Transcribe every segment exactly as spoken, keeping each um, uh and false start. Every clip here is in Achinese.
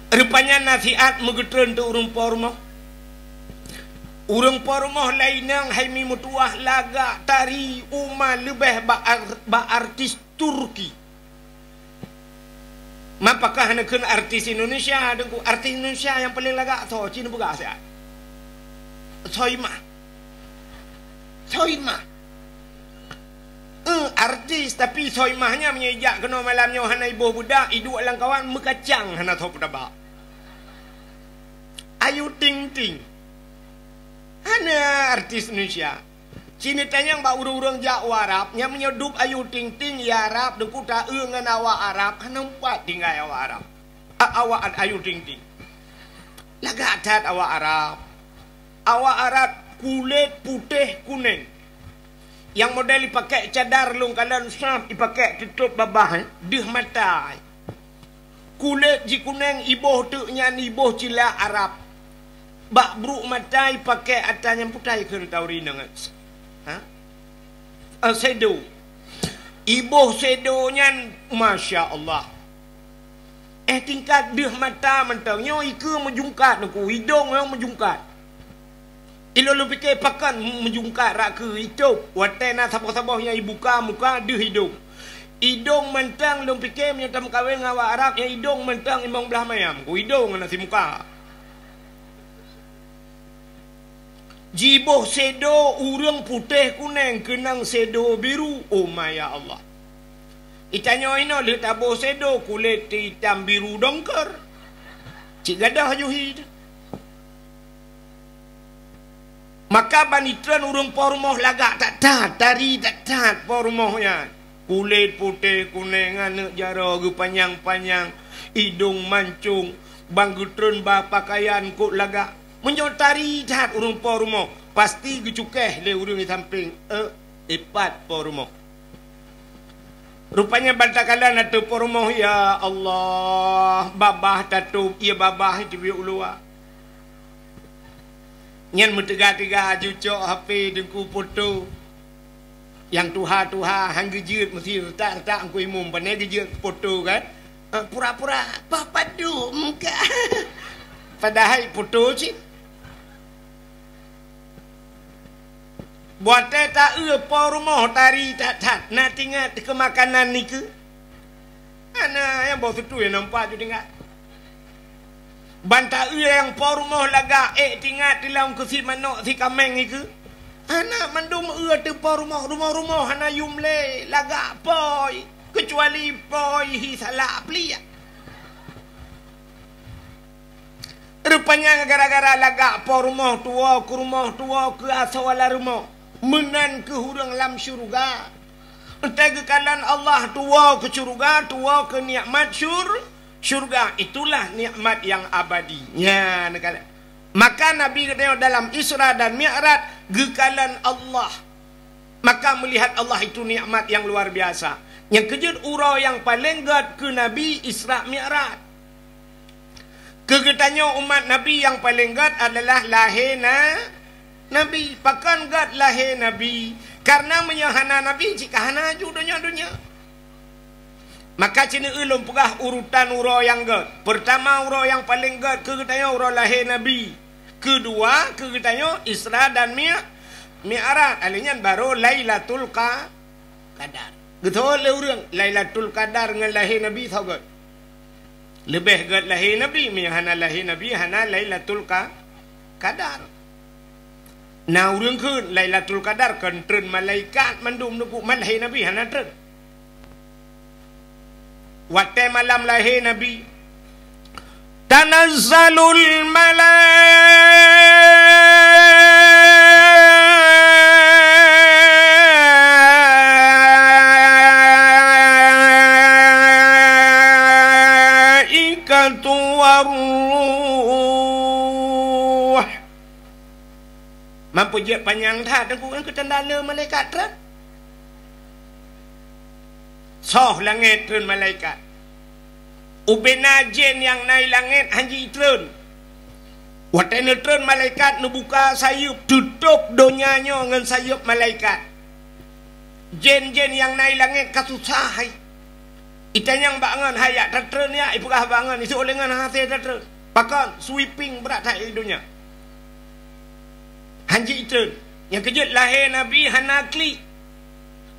Rupanya nasihat meugeutreun teuh ureuëng po rumoh. Ureuëng po rumoh lainang hai mi meutuwah lagak tari uma leubeh bak ar-, bak artis Turki. Mapakah hana kheun artis Indonesia, Teungku? Artis Indonesia nyang paleng lagak soe? Ci neupeugah siat. Soimah. Soimah. Eh, artis, tapi Soimah nyan meunyoe ijak keunoe malam nyoe hana iboh beudak, iduek lam kawan meukacang hana soe peutaba. Ayu Ting Ting. Hana artis Indonesia. Ci neutanyong bak ureuëng-ureuëng jak u Arab, nyan meunyoe dup Ayu Ting Ting i Arab, Teungku, taeu ngon awak Arab, hana meupat tinggai awak Arab. A-, awak Ayu Ting Ting. Lagak that awak Arab. Awak Arab kulét putéh kuneng. Nyang model ipakèk cadar lôn kalon sab ipakèk tutôp babah, eh, deuh mata, eh. Kulét jikuneng, iboh teuk nyan iboh cila Arab. Bak brôk mata ipakèk ata nyang putai kheun tauri nang. Ha? Eh, sedo. Iboh sedo nyan, masya Allah. Eh, tingkat deuh mata mantong. Nyoe ikeue meujungkat, Teungku, idong nyoe meujungkat. Ilôn lôn pike pakon meujungkat rak keu itôb, watèe na saboh-saboh nyang ibuka muka deuh idong. Idong mantong lôn pike meunyoe tameukawen ngon awak Arab nyang idong mantong limong blaih mayam, ku idong na simuka. Jiboh sedo ureuëng putéh kuneng keunong sedo biru, oh ma ya Allah. Itanyoe inoe lheueh taboh sedo kulét teuitam biru dongker. Cit gadôh juhi teuh. Maka ban itreun ureuëng po rumoh lagak that-that, tari that-that po rumoh nyan. Kulét putéh kuneng, aneuk jaroe geupanyang-panyang, idong mancong, ban geutreun ba pakaian kot lagak. Meunyoe tari that ureuëng po rumoh, pasti geucukéh lé ureuëng di sampéng, eh, ipat po rumoh. Rupanya ban takalon ateueh po rumoh, ya Allah, babah tatôb, ié babah teubiet u luwa. Nyan meuteuga-teuga aju cok H P Teungku foto. Nyang tuha-tuha han geujeuet, meusi retak-retak Teungku Imum, pane geujeuet foto kan? Eh, pura-pura, bah padum muka. Padahai foto cit. Watèe taeu po rumoh tari that-that, na teuingat keu makanan nikeue? Hana, nyang boh sutui nampak ju teuingat. Ban taeu nyang po rumoh lagak ék teuingat dilam keusi manok si kaméng nikeue? Hana, mandum eu ateueh po rumoh, rumoh-rumoh hana yum lé, lagak poi, keucuali poi hi salak pliek. Rupanya gara-gara lagak po rumoh tuwoe keu rumoh, tuwoe keu asoe lam rumoh, meunan keuh ureuëng lam syeuruga. Entée geukalon Allah tuwoe keu syeuruga, tuwoe keu nikmat syur-, syeuruga, itulah nikmat nyang abadi. Nyan geukalon. Maka Nabi geutanyoe dalam Isra dan Mi'raj geukalon Allah. Maka meulihat Allah itu nikmat nyang luar biasa. Nyang keujeuet uroe nyang paleng gét keu Nabi Isra Mi'raj. Keu geutanyoe umat Nabi nyang paleng gét adalah lahé na-, Nabi. Pakon gét lahé Nabi? Karena meunyoe hana Nabi, cit ka hana ju donya-donya. Maka ci neueu lôn peugah urutan uroe nyang gét. Peurtama uroe nyang paleng gét keu geutanyoe uroe lahé Nabi. Keudua keu geutanyoe Isra dan Mi-, Mi'raj. Alèh nyan barô Lailatul Qa-, Qadar. Geutho lé ureuëng Lailatul Qadar ngon lahé Nabi soe gét? Leubeh gét lahé Nabi, meunyoe hana lahé Nabi hana Lailatul Qa-, Qadar. Na ureuëng kheun Lailatul Qadar kon treun malaikat mandum neupuk, man lahé Nabi hana treun. Watée malam lahé Nabi, tanazzalul malaikatu warruh. Mampu jeuet panyang that, Teungku, nyan keu tanda le malaikat treun. Soh langét treun malaikat. Ubena jén nyang na i langét han jitreun. Watée neutreun malaikat neubuka sayeuep, teutôb donya nyoe ngon sayeuep malaikat. Jén-jén nyang na i langét ka susah hai. Itanyong bak ngon, hai yak tatreun yak, ipeugah bak ngon, iseuôt lé ngon hase tatreun. Pakon, sweeping brat that di donya. Hanjeuet itreun. Nyang keujeuet lahé Nabi hana klik.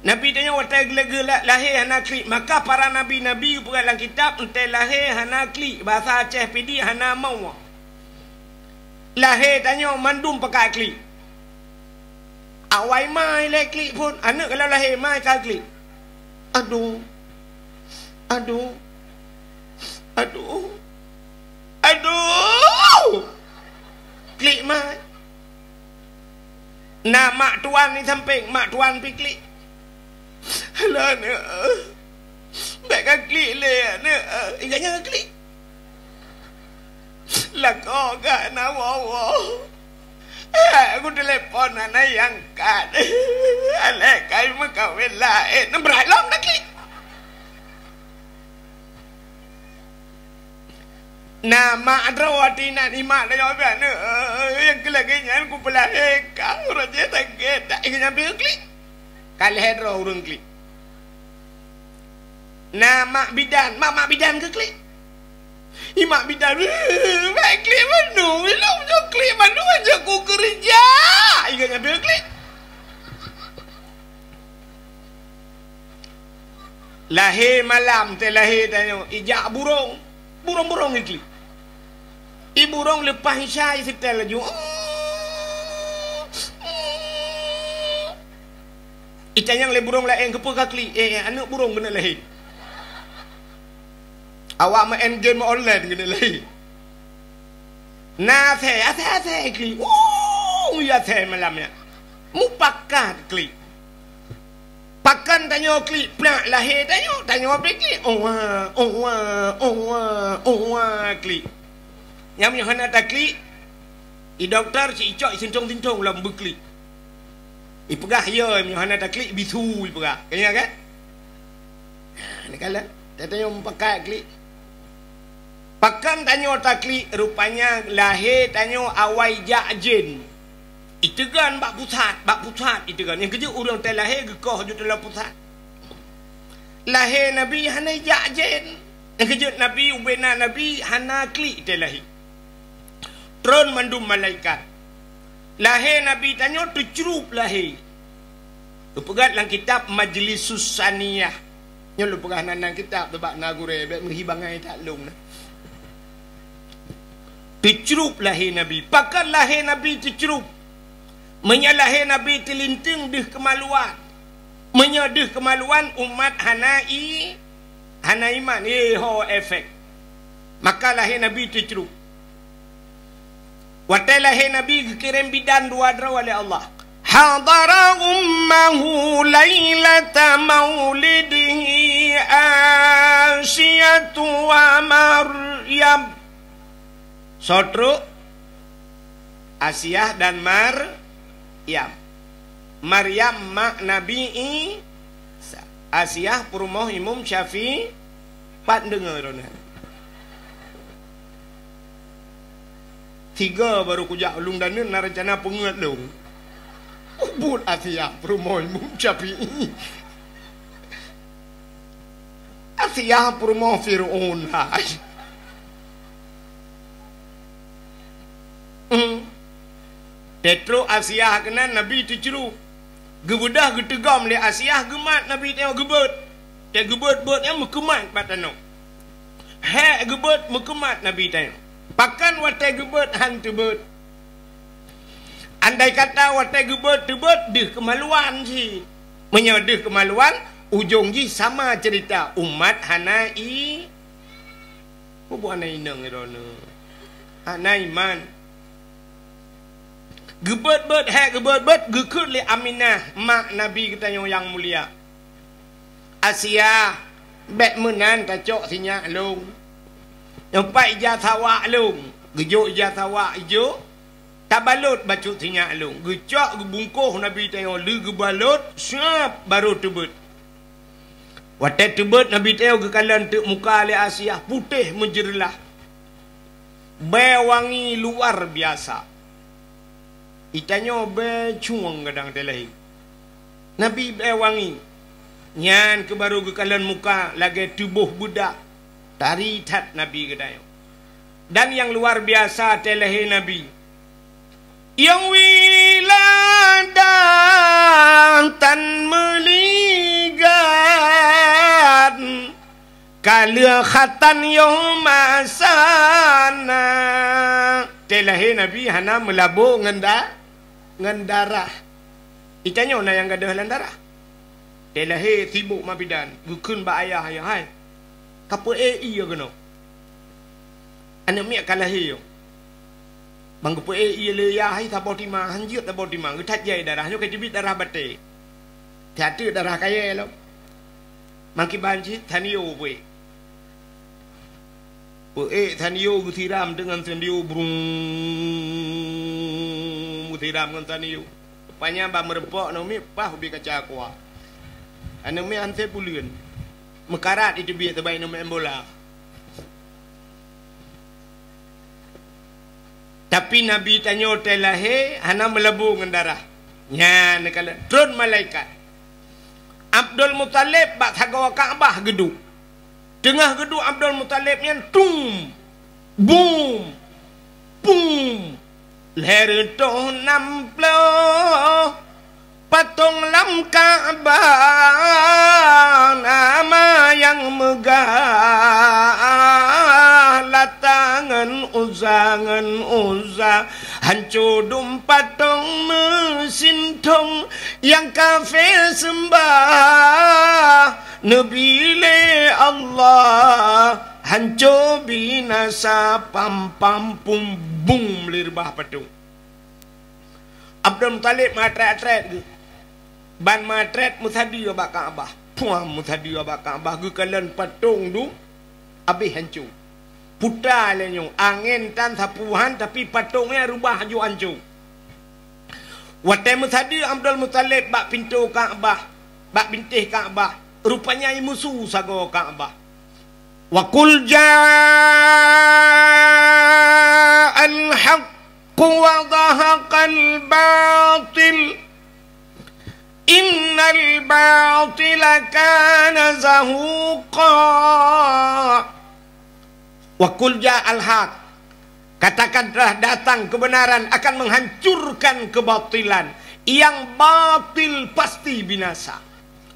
Nabi tanyoe watée geulagée la-, lahé hana klik. Maka para nabi-nabi geupeugah lam kitab, watée lahé hana klik. Bahasa Aceh Pidie hana mawa. Lahé tanyoe mandum pakai klik. Awai mai lé klik phon, aneuk kalau lahé mai ka klik. Aduh. Aduh. Aduh. Aduh. Klik mai. Na mak tuan di sampéng, mak tuan pi klik. Alah, aneuk. Bék ka klik lé, aneuk. Ingat nyang ka klik. Lakoe gak na woe-woe. Eh, aku telepon hana angkat. Alek kai meukawen laén. Brat lom dah klik. Na mak droe hati na ni mak dah jawab aneuk. Nyang keu lagée nyan ku peulahé ka, uroe jih sakét. Tak ingat nyang klik. Ka lhée droe ureuëng klik. Na mak bidan, mak-mak bidan keu klik. I mak bidan, "Bèk klik bandum, ilôn jok klik bandum, hanjeuet ku keureuja." Ingat nyan bèk klik. Lahé malam, teuh lahé tanyoe, ijak burông. Burông-burông iklik. I burông leupah isya iseutèl laju. Itanyong lé burông laén, "Keupeue ka klik?" "Eh, eh, aneuk burông keuneuk lahé." Awak maén game online keuneuk lahé. Na asèe, asèe, asèe klik. Oh, ya asèe malam nyan. Mupakat klik. Pakon tanyoe klik, plak lahé tanyoe, tanyoe pih klik. Owa, owa, owa, owa, klik. Nyang meunyoe hana taklik, i dokto si icok isintong-sintong lom beuklik. Ipeugah, "Ya, meunyoe hana taklik, bisu," ipeugah. Ka ingat kan? Nah, ni kalon. Tanyoe mupakat klik. Pakon tanyoe taklik, rupanya lahé tanyoe awai jak jén. Iteugon bak pusat, bak pusat iteugon. Nyang keujeuet ureuëng teuh lahé geukoh ju teuh lam pusat. Lahé Nabi hana ijak jén. Nyang keujeuet Nabi, ubena Nabi hana klik teuh lahé. Tron mandum malaikat. Lahé Nabi tanyoe teucrup lahé. Teupeugah lam kitab Majlisus Saniyah. Nyoe lôn peugah nan, nan kitab teuh bak na gurée, bék meuhi bangai that lôn na. Teucrup lahé Nabi. Pakon lahé Nabi teucrup? Meunyoe lahé Nabi teulinteung deuh keumaluan. Meunyoe deuh keumaluan, umat hana i-, hana iman. Eh, ho efek. Maka lahé Nabi teucrup. Watée lahé Nabi geukirém bidan dua droe lé Allah. Hadara ummahu lailata maulidihi Asiyatu wa Maryam. Soe trok? Asiyah dan Maryam. Maryam mak Nabi Isa. Asiyah peurumoh Imam Syafi'i. Pat deungoe droeneuh. Tiga baru kujak ulôn daneun na rencana peungeuet lôn. Ubit Asiyah peurumoh Imam Syafi'i. Asiyah peurumoh Fir'aun hai. Hmm. Teutrok Asiyah keunan Nabi teucrup. Geubeudôh geuteugom lé Asiyah geumat Nabi tanyoe geubeuet. Teuh geubeuet-beuet nyan meukeumat bak tanoh. Hék geubeuet meukeumat Nabi tanyoe. Pakon watée geubeuet han teubeuet? Andai kata watée geubeuet teubeuet deuh keumaluan cit. Meunyoe deuh keumaluan, ujong jih sama ceurita umat hana i-, Peue buet hana inong droeneuh? Hana iman. Geubeuet-beuet, hék geubeuet-beuet, geukheun lé Aminah, mak Nabi geutanyoe nyang mulia. Asia, bék meunan tacok sinyak lôn. Nyoe pat ija sawak lôn, geujok ija sawak ijok, tabalot bacut sinyak lôn, geucok geubungkoh Nabi tanyoe, lheueh geubalot, siap, barô teubeuet. Watée teubeuet Nabi tanyoe geukalon teuk muka lé Asia, putéh meujeureulah. Bée wangi luar biasa. Itanyoe bée cueng gadang teuh lahé. Nabi bée wangi. Nyan keuh baru geukalon muka lagée tuboh beudak. Tari that Nabi geutanyoe. Dan nyang luar biasa watée lahé Nabi. Nyang wiladang tan meuligat, ka lheueh khatan yoh masana. Watée lahé Nabi hana meulabô ngon da-, ngon darah. Geutanyoe na nyang gadôh lam darah. Watée lahé sibok ma bidan, geukheun bak ayah, "Ayah hai, kapeuék ié keunoe. Aneuk miet ka lahé." Ban geupeuék ié lé ayah hai saboh timang, hanjeuet saboh timang, geuthat jai darah, nyoe ka teubiet darah batée. Siat teuk darah kayée lom. Ban kiban cit, tanio peuék. Peuék tanio geusiram deungon tanio brung, geusiram ngon tanio. Rupanya ban meureumpok aneuk miet paih ubé kaca kuah. Aneuk miet han sép buleuen. Meukarat iteubiet saban aneuk miet bola. Tapi Nabi tanyoe watée lahé hana meulabô ngon darah. Nyan neukalon tron malaikat. Abdul Muthalib bak sagoe Ka'bah geuduek. Teungoh geuduek Abdul Muthalib nyan, tum, bum, pum, lhée reutôh nam ploh patong lam Ka'bah, nama nyang meugah Lata ngon Uzza, ngon Uzza, hanco dum patong meusintong nyang kafé seumbah. Neubi lé Allah, hanco binasa, pam, pam, pum, bum, lé reubah patong. Abdul Muthalib meuatrét-atrét geuh. Ban meuatrét meusadeue bak Ka'bah. Puang meusadeue bak Ka'bah geukalon patong dum abéh hanco. Puta lé nyoe, angén tan sapeue han, tapi patong nyan reubah laju hanco. Watée meusadeue Abdul Muthalib bak pintoe Ka'bah, bak bintéh Ka'bah, rupanya imusu sagoe Ka'bah. Wa qul ja'al haqqu wa zahaqal batil, innal batila kana zahuqa. Wa qul ja'al haq. Katakan, telah datang kebenaran akan menghancurkan kebatilan. Nyang batil pasti binasa.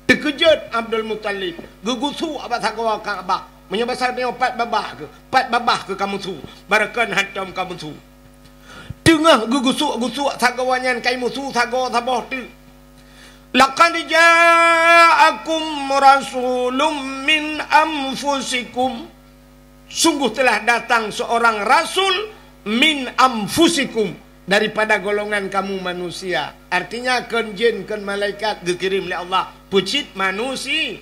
Teukeujot Abdul Muthalib, geugusuk bak sagoe Ka'bah. Meunyoe basa tanyoe, pat babah keuh, pat babah keuh kamusu, barokon hantom kamusu. Teungoh geugusuk-gusuk sagoe nyan, ka imusu sagoe saboh teuk. Laqad ja'akum rasulun min anfusikum. Sungguh telah datang seorang rasul min anfusikum, daripada golongan kamu manusia. Artinya, kon jin, kon malaikat geukirém lé Allah, peucit manusi-,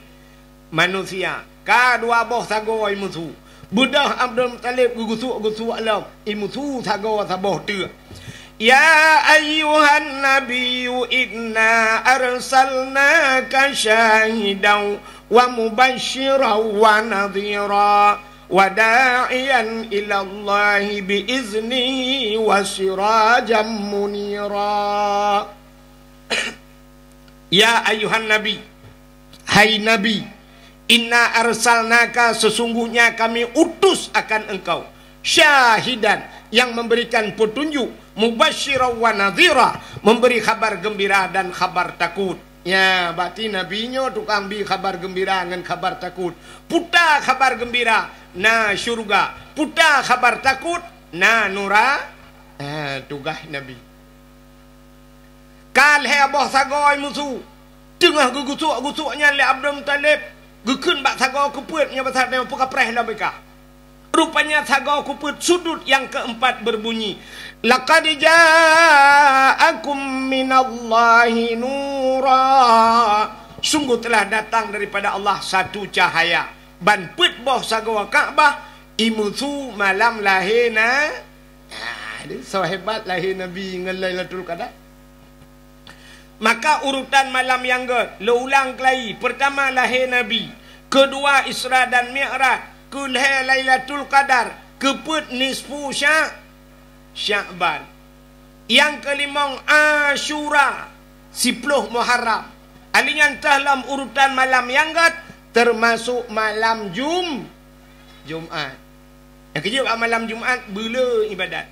manusia. Ka dua boh sagoe imusu. Beudôh Abdul Muthalib geugusuk-gusuk lom, imusu sagoe saboh teuk. Ya ayyuhan nabiyyu inna arsalnaka syahidan wa mubasysyiran wa nadhira wa da'iyan ilallahi bi iznihi wa sirajan munira. Ya ayyuhan nabi, hai Nabi, inna arsalnaka, sesungguhnya kami utus akan engkau, syahidan, yang memberikan petunjuk, mubasysyiran wa nadhira, memberi khabar gembira dan khabar takut. Ya, berarti Nabi nyoe tukang bi khabar gembira ngon khabar takut. Puta khabar gembira, na syurga. Puta khabar takut, na nura-, ah, tugaih Nabi. Ka lhée boh sagoe imusu, teungoh geugusuk-gusuk nyan lé Abdul Muthalib, geukheun bak sagoe keupeuet, nyan basa tanyoe peukapreh lom i kah. Rupanya sagoe keupeuet sudut nyang keumpat berbunyi, "Laqad ja'akum minallahi nura." Sungguh telah datang daripada Allah satu cahaya. Ban peuet boh sagoe Ka'bah imusu malam lahé na-, Nah, soe hebat lahé Nabi ngon Lailatul Qadar. Maka urutan malam nyang göt, lôn ulang keulai, peurtama lahé Nabi, keudua Isra dan Mi'raj, keulhée Lailatul Qadar, keupeuet nisfu Sya-, Sya'ban. Nyang keulimong Asyura, siploh Muharram. Ali nyan teuh lam urutan malam nyang gét, teumasok malam Jum-, Jumat. Nyang keujeuet bak malam Jumat, beuleu ibadat.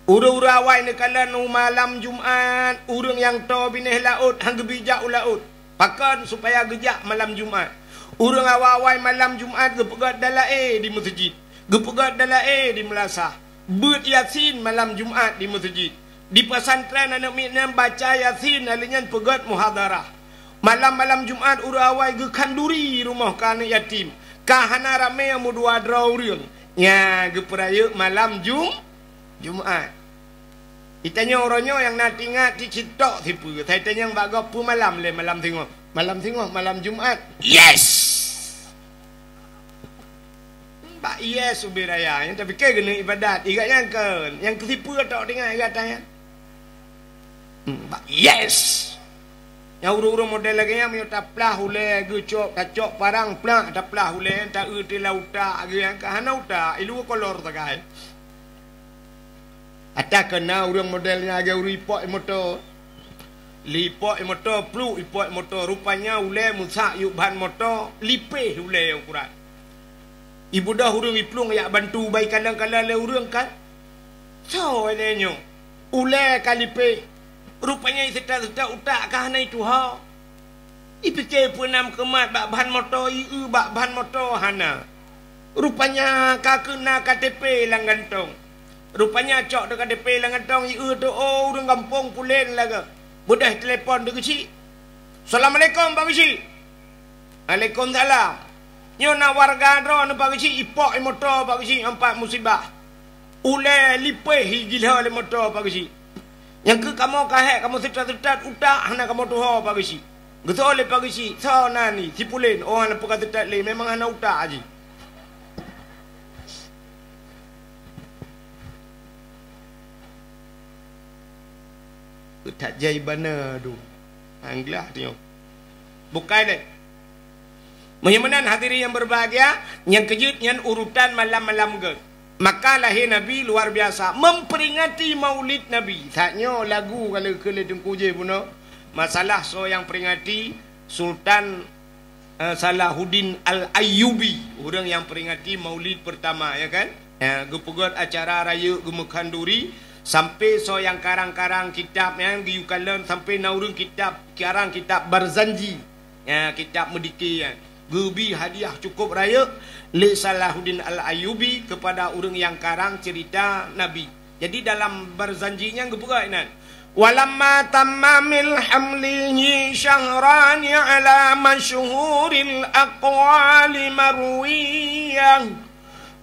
Ureuëng-ureuëng awai neukalon u malam Jumat, ureuëng nyang toe binéh laôt han geubri jak u laôt. Pakon? Supaya geujak malam Jumat. Ureuëng awai-awai malam Jumat geupeugét dalaé di meuseujid, geupeugét dalaé di meulasah, beuet Yasin malam Jumat di meuseujid. Di pesantren aneuëk miet nyan baca Yasin, ali nyan peugét muhadarah. Malam-malam Jumat ureuëng awai geukhanduri rumoh keu aneuëk yatim, ka hana ramé meudua droe ureuëng. Nyan geupeurayeuk malam Jum-, Jumat. Itanyong uroe nyoe nyang na teuingat cit sitok sipeue. Sai tanyong bak gob peue malam lé malam singoh. Malam singoh, malam Jumat. Yes! Bak yes ubé raya. Nyang tapike keuneuk ibadat. Igat nyan kon. Nyang keusipeue tok teuingat igat tanyan. Hmm, bak yes! Nyang ureuëng-ureuëng model lagée nyan meunyoe taplah ulée geucok, tacok parang plak taplah ulée, taeu tila utak geuh nyang ka hana utak, ilu kolor sagai. Ata keuna ureuëng model nyan lagée ureuëng ipok moto. Lipok moto, pluk ipok moto, rupanya ulée meusak yub ban moto, lipéh ulée ukuran. Ibeudôh ureuëng iplueng yak bantu bai kalon-kalon lé ureuëng kan. Soe lé nyoe? Ulée ka lipéh. Rupanya iseutôt-seutôt utak ka hana ituha. Ipike peue nam keumat bak ban moto, ieu bak ban moto hana. Rupanya ka keuna K T P lam gantong. Rupanya cok teuh K T P lam gantong, ieu teuh, oh, ureuëng gampông pulen lagée. Beudôh telepon teuh keuchik. "Assalamualaikum, Pak Keuchik." "Waalaikumsalam. Nyoe na warga droeneuh, Pak Keuchik, ipok i moto, Pak Keuchik, ngon pat musibah. Ulée lipéh i gila lé moto, Pak Keuchik. Nyang keuh kamoe ka hék kamoe seutôt-seutôt utak hana kamoe tuho, Pak Keuchik." "Geusoe lé Pak Keuchik, soe na ni?" "Si pulen." "Oh, hana peue ka seutôt lé, memang hana utak jih." That jai bana tu. Angglah tu nyoe. Bukai lé. Meunyoe meunan hadirin yang berbahagia, nyang keujeuet nyan urutan malam-malam gét. Maka lahé Nabi luar biasa memperingati maulid Nabi. Saat nyoe lagu kalau keu lé Teungku Jeh bunoe, masalah soe nyang peringati Sultan eh, Salahuddin Al-Ayyubi, ureuëng nyang peringati Maulid pertama, ya kan? Ya, geupeugét acara rayeuk geumeukan duri, sampai soe nyang karang-karang kitab nyan geuyue kalon, sampai na ureuëng kitab, karang kitab Barzanji, ya, kitab meudike nyan. Geubi hadiah cukup rayeuk lé Salahuddin Al-Ayyubi kepada ureuëng nyang karang cerita Nabi. Jadi dalam Barzanji nyan geupeugah inan, "Walamma tamma min hamlihi syahrani ala masyhuril aqwali marwiyah,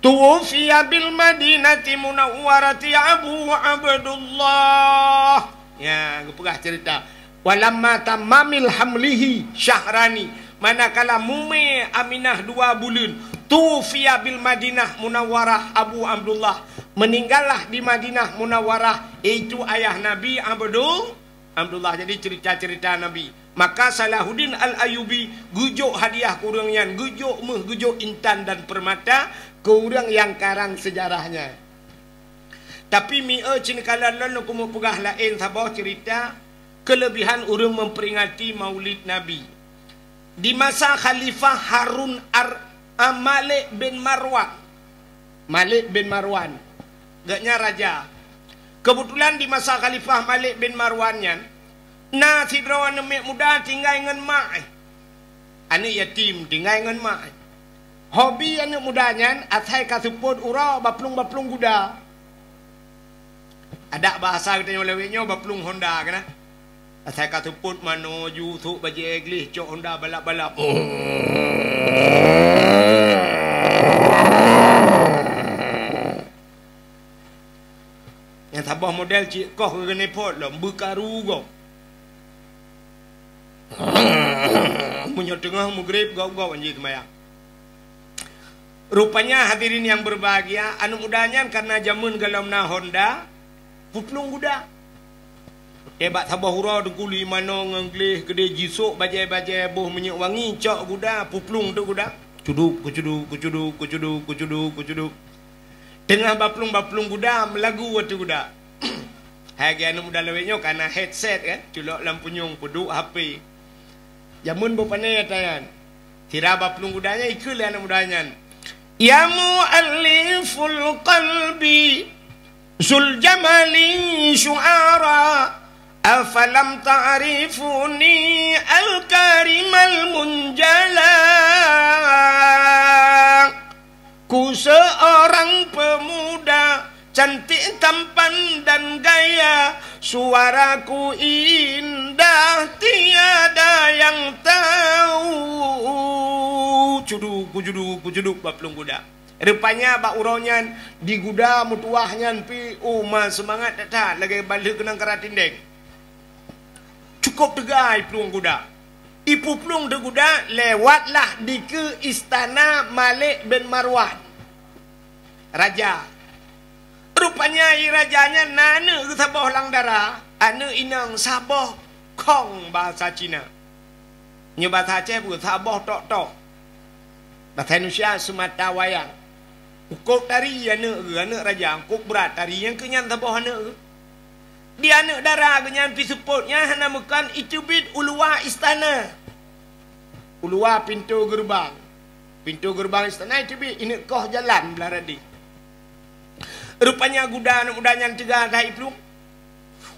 tuwufiya bil Madinati Munawwarati Abu Abdullah." Ya, geupeugah cerita. "Walamma tamma min hamlihi syahrani," manakala mumé Aminah dua buleuen, "tuwufiya bil Madinah Munawwarah Abu Abdullah," meninggallah di Madinah Munawwarah, yaitu ayah Nabi Abdul-, Abdullah. Jadi cerita-cerita Nabi. Maka Salahuddin Al-Ayyubi geujok hadiah keu ureuëng nyan, geujok méuh, geujok intan dan permata keu ureuëng nyang karang sejarahnya. Tapi mieu cit neukalon lôn, lôn keumeung peugah laén saboh cerita kelebihan ureuëng memperingati Maulid Nabi. Di masa Khalifah Harun Ar-, ah, Malik bin Marwan. Malik bin Marwan. Gobnyan raja. Kebetulan di masa Khalifah Malik bin Marwan nyan, na sidroe aneuëk miet muda tinggai ngon mak. Aneuëk yatim tinggai ngon mak. Hobi aneuëk muda nyan asai ka seupôt uroe baplueng-baplueng guda. Adak bahasa geutanyoe lawét nyoe baplueng honda keunan. Asai ka seupôt manoe ju sôk bajée gleh cok honda balap-balap. Nyang saboh model cit koh keuneupot lom beukaru gob. Meunyoe teungoh meugreb gob-gob anjih seumayang. Rupanya hadirin yang berbahagia, aneuëk muda nyan karena jameun golom na honda, puplueng guda. Watée bak saboh uroe teungku li manoe ngon gleh keudeh jisôk bajée-bajée boh minyeuk wangi cok guda, puplueng teuh guda. Cuduk, keucuduk, keucuduk, keucuduk, keucuduk, keucuduk. Teungoh baplueng-baplueng guda meulagu ateueh guda. Hai geuh aneuëk muda lawét nyoe kana headset kan, culok lam punyueng peuduek H P. Jameun boh pané tanyan. Sira bak plueng guda nyan ikheun lé aneuk muda nyan, "Ya mu'alliful qalbi, zul jamali syu'ara, afalam ta'rifuni al-karimal munjala." Ku seorang pemuda cantik, tampan dan gaya, suaraku indah, tiada yang tahu. Cudu, kujudu, kujudu bak plueng guda. Rupanya bak uroe nyan di guda meutuwah nyan pi uma seumangat that-that lagèe balheueh keunong kara tindeng. Cukôp teuga iplueng guda. Ipeuplueng teuh guda, lewatlah dikeue istana Malik bin Marwan, raja. Rupanya i raja nyan na aneuk geuh saboh lam dara, aneuk inong saboh khong bahasa Cina. Nyoe bahasa Aceh peue, saboh tok-tok. Bahasa Indonesia seumata wayang. Cukôp tari aneuk geuh, aneuk raja, cukôp brat tari nyang keu nyan saboh aneuk geuh. Di aneuk dara geuh nyan pi seupôt nyan hana meukan iteubiet u luwa istana. U luwa pintoe geureubang. Pintoe geureubang istana iteubiet, ineuk koh jalan blah radi. Rupanya guda aneuk muda nyan teuga that iplueng.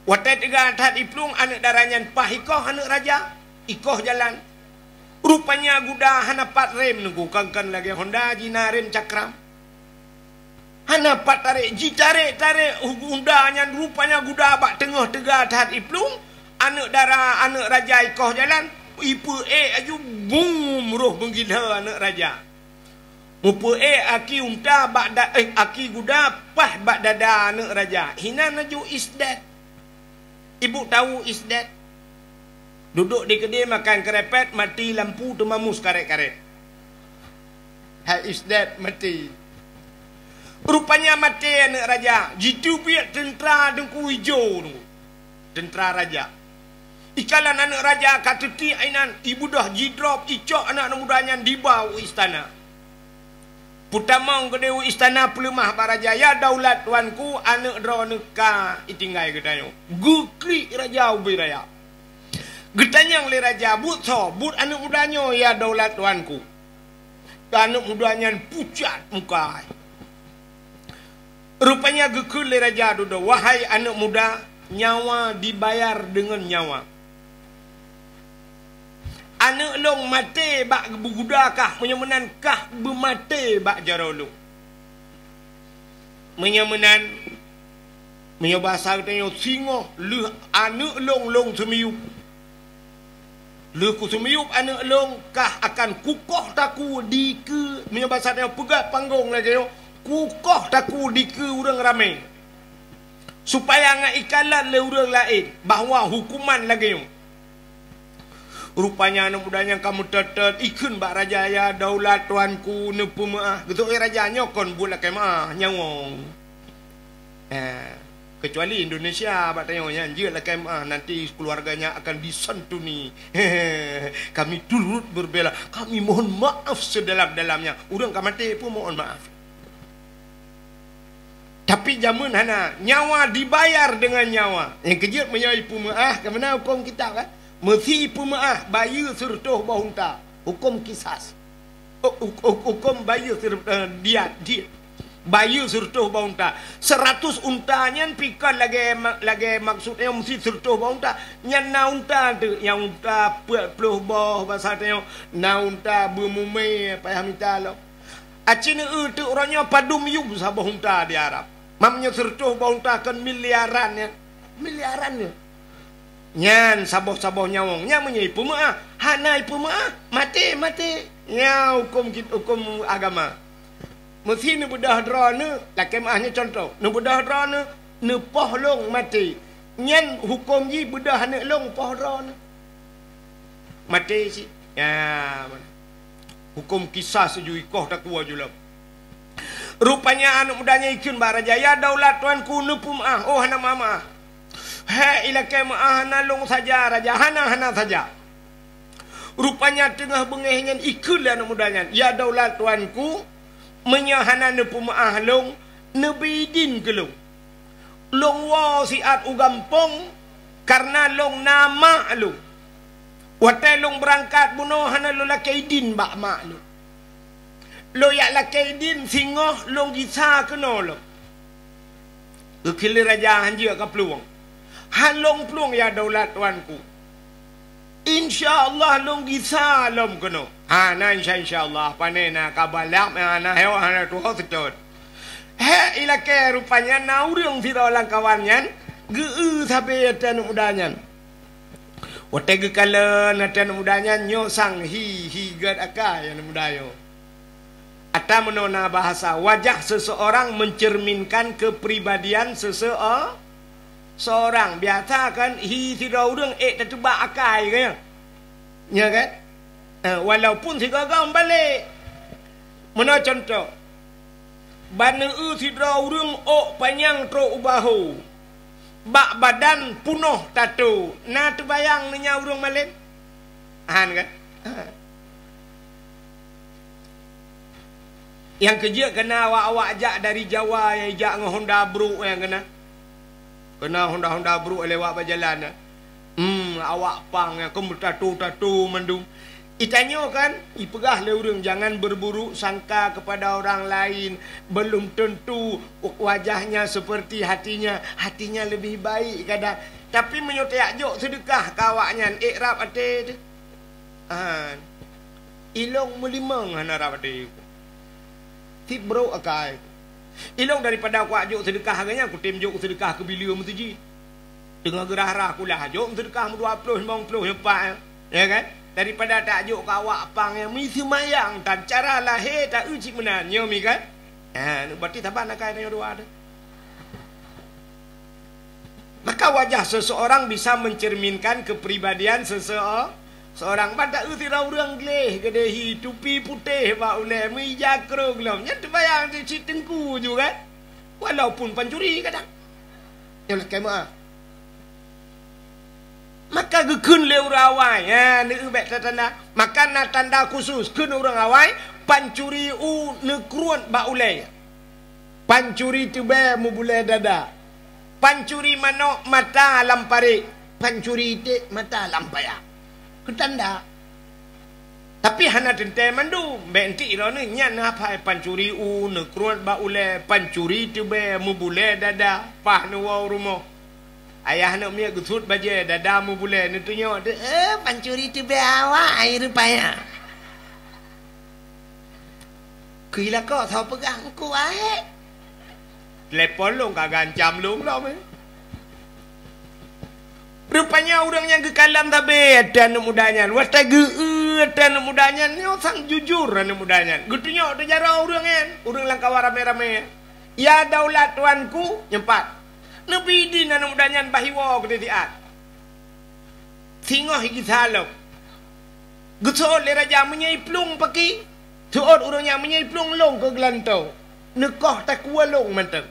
Watèe teuga that iplueng, aneuk dara nyan paih ikoh aneuk raja, ikoh jalan. Rupanya guda hana pat rem, nunggu kangkan lagèe Honda jih na rem cakram. Hana pat tarek, jitarek-tarek hu-, Honda nyan, rupanya guda bak teungoh teuga that iplueng, aneuk dara, aneuk raja ikoh jalan, ipeuék aju bum roh beugila aneuk raja. Mupeuék aki unta bak da-, eh, aki guda paih bak dada aneuk raja. Hinan aju isdet. Ibu tahu isdet? Duduk di keudè makan keurepet, mati lampu teumamus karet-karet. Hai isdet mati. Rupanya maté aneuk raja, jiteubiet teuntra teungku ijo teungku. Teuntra raja. Ikalon aneuk raja ka teutiek inan, ibeudôh jidrop, icok aneuk muda nyan diba u istana. Peutamong keudeh u istana peuleumah bak raja, "Ya daulat tuanku, aneuk droeneuh ka itinggai geutanyoe." Geuklik raja ubé raya. Geutanyong lé raja, "Buet soe? Buet aneuk muda nyoe, ya daulat tuanku?" Aneuk muda nyan pucat muka. Rupanya geukheun lé raja dudoe, "Wahai aneuk muda, nyawa dibayar deungon nyawa. Aneuk lôn maté bak beuguda kah, meunyoe meunan kah beumaté bak jaroe lôn. Meunyoe meunan, meunyoe basa geutanyoe singoh lheueh aneuk lôn, lôn seumiyueb. Lheueh kuseumiyueb aneuk lôn, kah akan kukoh takue dikeue, meunyoe basa tanyoe peugah panggong lagèe nyoe, kukoh takue dikeue ureuëng ramé, supaya ngat ikalon lé ureuëng laén bahwa huköman lagèe nyoe." Rupanya aneuk muda nyan ka meutot-tot, ikheun bak raja, "Ya daulat tuanku, neupeumeuáh." Geutôk lé raja, "Nyoe kon buet lakèe meuáh, nyawöng." Eh, kecuali Indonesia bak tanyoe nyan, jeuet lakèe meuáh, nanti keluarganya akan disantuni. Kami turut berbela, kami mohon maaf sedalam-dalamnya. Ureuëng ka maté pun mohon maaf. Tapi jameun hana, nyawa dibayar dengan nyawa. Nyang keujeuet meunyoe ipeumeuáh, ka meunan huköm kitab kan? Meusi ipeumeuáh, bayeue sireutôh boh unta. Huköm kisas. Hu-, hu-, hu-, huköm bayeue sir-, eh, diat, diat. Bayeue sireutôh boh unta. Seratus unta nyan pi kon lagèe ma-, lagèe maksud nyan meusi sireutôh boh unta. Nyan na unta teuk, nyang unta peuet ploh boh basa tanyoe, na unta beumumè payah mita lom. Aci neu-eu teuk uroe nyoe padum yum saboh unta di Arab. Mam nyoe sireutôh boh unta kon miliaran nyan. Miliaran nyoe. Nyan saboh-saboh nyawöng. Nyan meunyoe ipeumeuáh, hana ipeumeuáh, maté, maté. Nyan huköm kit-, huköm agama. Meusi neubeudôh droeneuh, lakèe meuáh nyoe cuntoh, neubeudôh droeneuh, neupoh lôn maté. Nyan huköm jih beudôh aneuk lôn poh droeneuh. Maté cit. Ya, huköm kisas ju ikoh takue ju lom. Rupanya aneuk muda nyan ikheun bak raja, "Ya daulat tuanku, neupeumeuáh." "Oh, hana meuáh." "Hék, ilakèe meuáh hana lôn saja, raja, hana, hana saja." Rupanya teungoh beungéh nyan ikheun lé aneuk muda nyan, "Ya daulat tuanku, meunyoe hana neupeumeuáh lôn, neubri idin keu lôn. Lôn woe siat u gampông, kareuna lôn na mak lôn." Watée lôn beurangkat bunoe hana lôn lakée idin bak mak lôn. Lôn jak lakée idin singoh lôn gisa keunoe lom. Geukheun lé raja hanjeuet ka plueng. Han lôn plueng ya daulat tuanku. Insya Allah lôn gisa lom keunoe. Ha, na insya, insya Allah. Pane na ka balap, ha, na heo, hana tuho seutôt. Hek ilakée rupanya na ureuëng sidroe lam kawan nyan geu-eu sabe ateueh aneuk muda nyan. Watée geukalon ateueh aneuk muda nyan nyoe sang hi, hi gét akai aneuk muda nyoe. Ata meunoe na bahasa, wajah seseorang mencerminkan kepribadian seseo-, seorang. Biasa kan hi sidroe ureuëng ék tateuba akai ke ya? Nya kan? Eh, walaupun sigoe-goe meubalek. Meunoe contoh, ban eu sidroe ureuëng ôk panyang trok u bahô, bak badan punoh tato, na teubayang nyan ureuëng malém? Han kan? Ha. Nyang keujeuet keunan awak-awak jak dari Jawa nyang jak ngon Honda brok nyang keunan. Keunan Honda-Honda brok lewat bak jalan nyan. Hmm, awak pang nyang keu meutato-tato mandum. Itanyoe kan, ipeugah lé ureuëng, "Jangan berburuk sangka kepada orang lain. Belum tentu wajahnya seperti hatinya. Hatinya lebih baik kadang." Tapi meunyoe tajak jok seudeukah keu awaknyan, ék rab até teuh. An. Ilong meulimong hana rab até ku. Tiep brok akai ku. Ilong daripada kuak jok seudeukah lagée nyan, kutem jok seudeukah keu bileue meuseujid. Teungoh geurah-rah kulah jok seudeukah meudua ploh, limong ploh, nyoe pat, ya kan? Daripada tajok keu awak pang nyang meuseumayang tan cara lahé ta-eu cit meunan, nyoe mi kan? Ha, berarti saban akai tanyoe dua tu. Maka wajah seseorang bisa mencerminkan kepribadian sese-, seorang. Ban ta-eu sidroe ureuëng gleh, geudehi, tupi putéh bak ulée, meuija krong lom. Nyan teubayang cit teungku ju kan? Walaupun pancuri kadang. Nyang lakée meuah. Maka geukheun lé ureuëng awai, ha, neu-eu bék tatanda. Maka na tanda khusus kheun ureuëng awai, pancuri u neukruet bak ulée. Pancuri teubée mubulée dada. Pancuri manok mata lam parék. Pancuri iték mata lam paya. Keutanda. Tapi hana teuntée mandum. Bék entik droeneuh nyan hafai pancuri u neukruet bak ulée, pancuri teubée mubulée dada, paih neuwoe u rumoh. Ayah aneuk miet geusut bajée, dada mubulée, neutunyok teuh, "Eh, pancuri teubée awai rupanya." Keu ilakok soe peugah engku ahé. Telepon lôn ka gancam lôn lom, eh. Rupanya ureuëng nyang geukalon sabe ateueh aneuk muda nyan. Watée geu-eu ateueh aneuk muda nyan, nyoe sang jujur aneuk muda nyan. Geutunyok teuh jaroe ureuëng nyan, ureuëng lam kawan ramé-ramé. "Ya daulat tuanku," nyoe pat. Neubri idin aneuk muda nyan bah iwoe keu siat. Singoh igisa lom. Geuseuôt lé raja, "Meunyoe iplueng paki, seuôt ureuëng nyan, meunyoe iplueng lôn keu geulantoe, neukoh takue lôn mantong.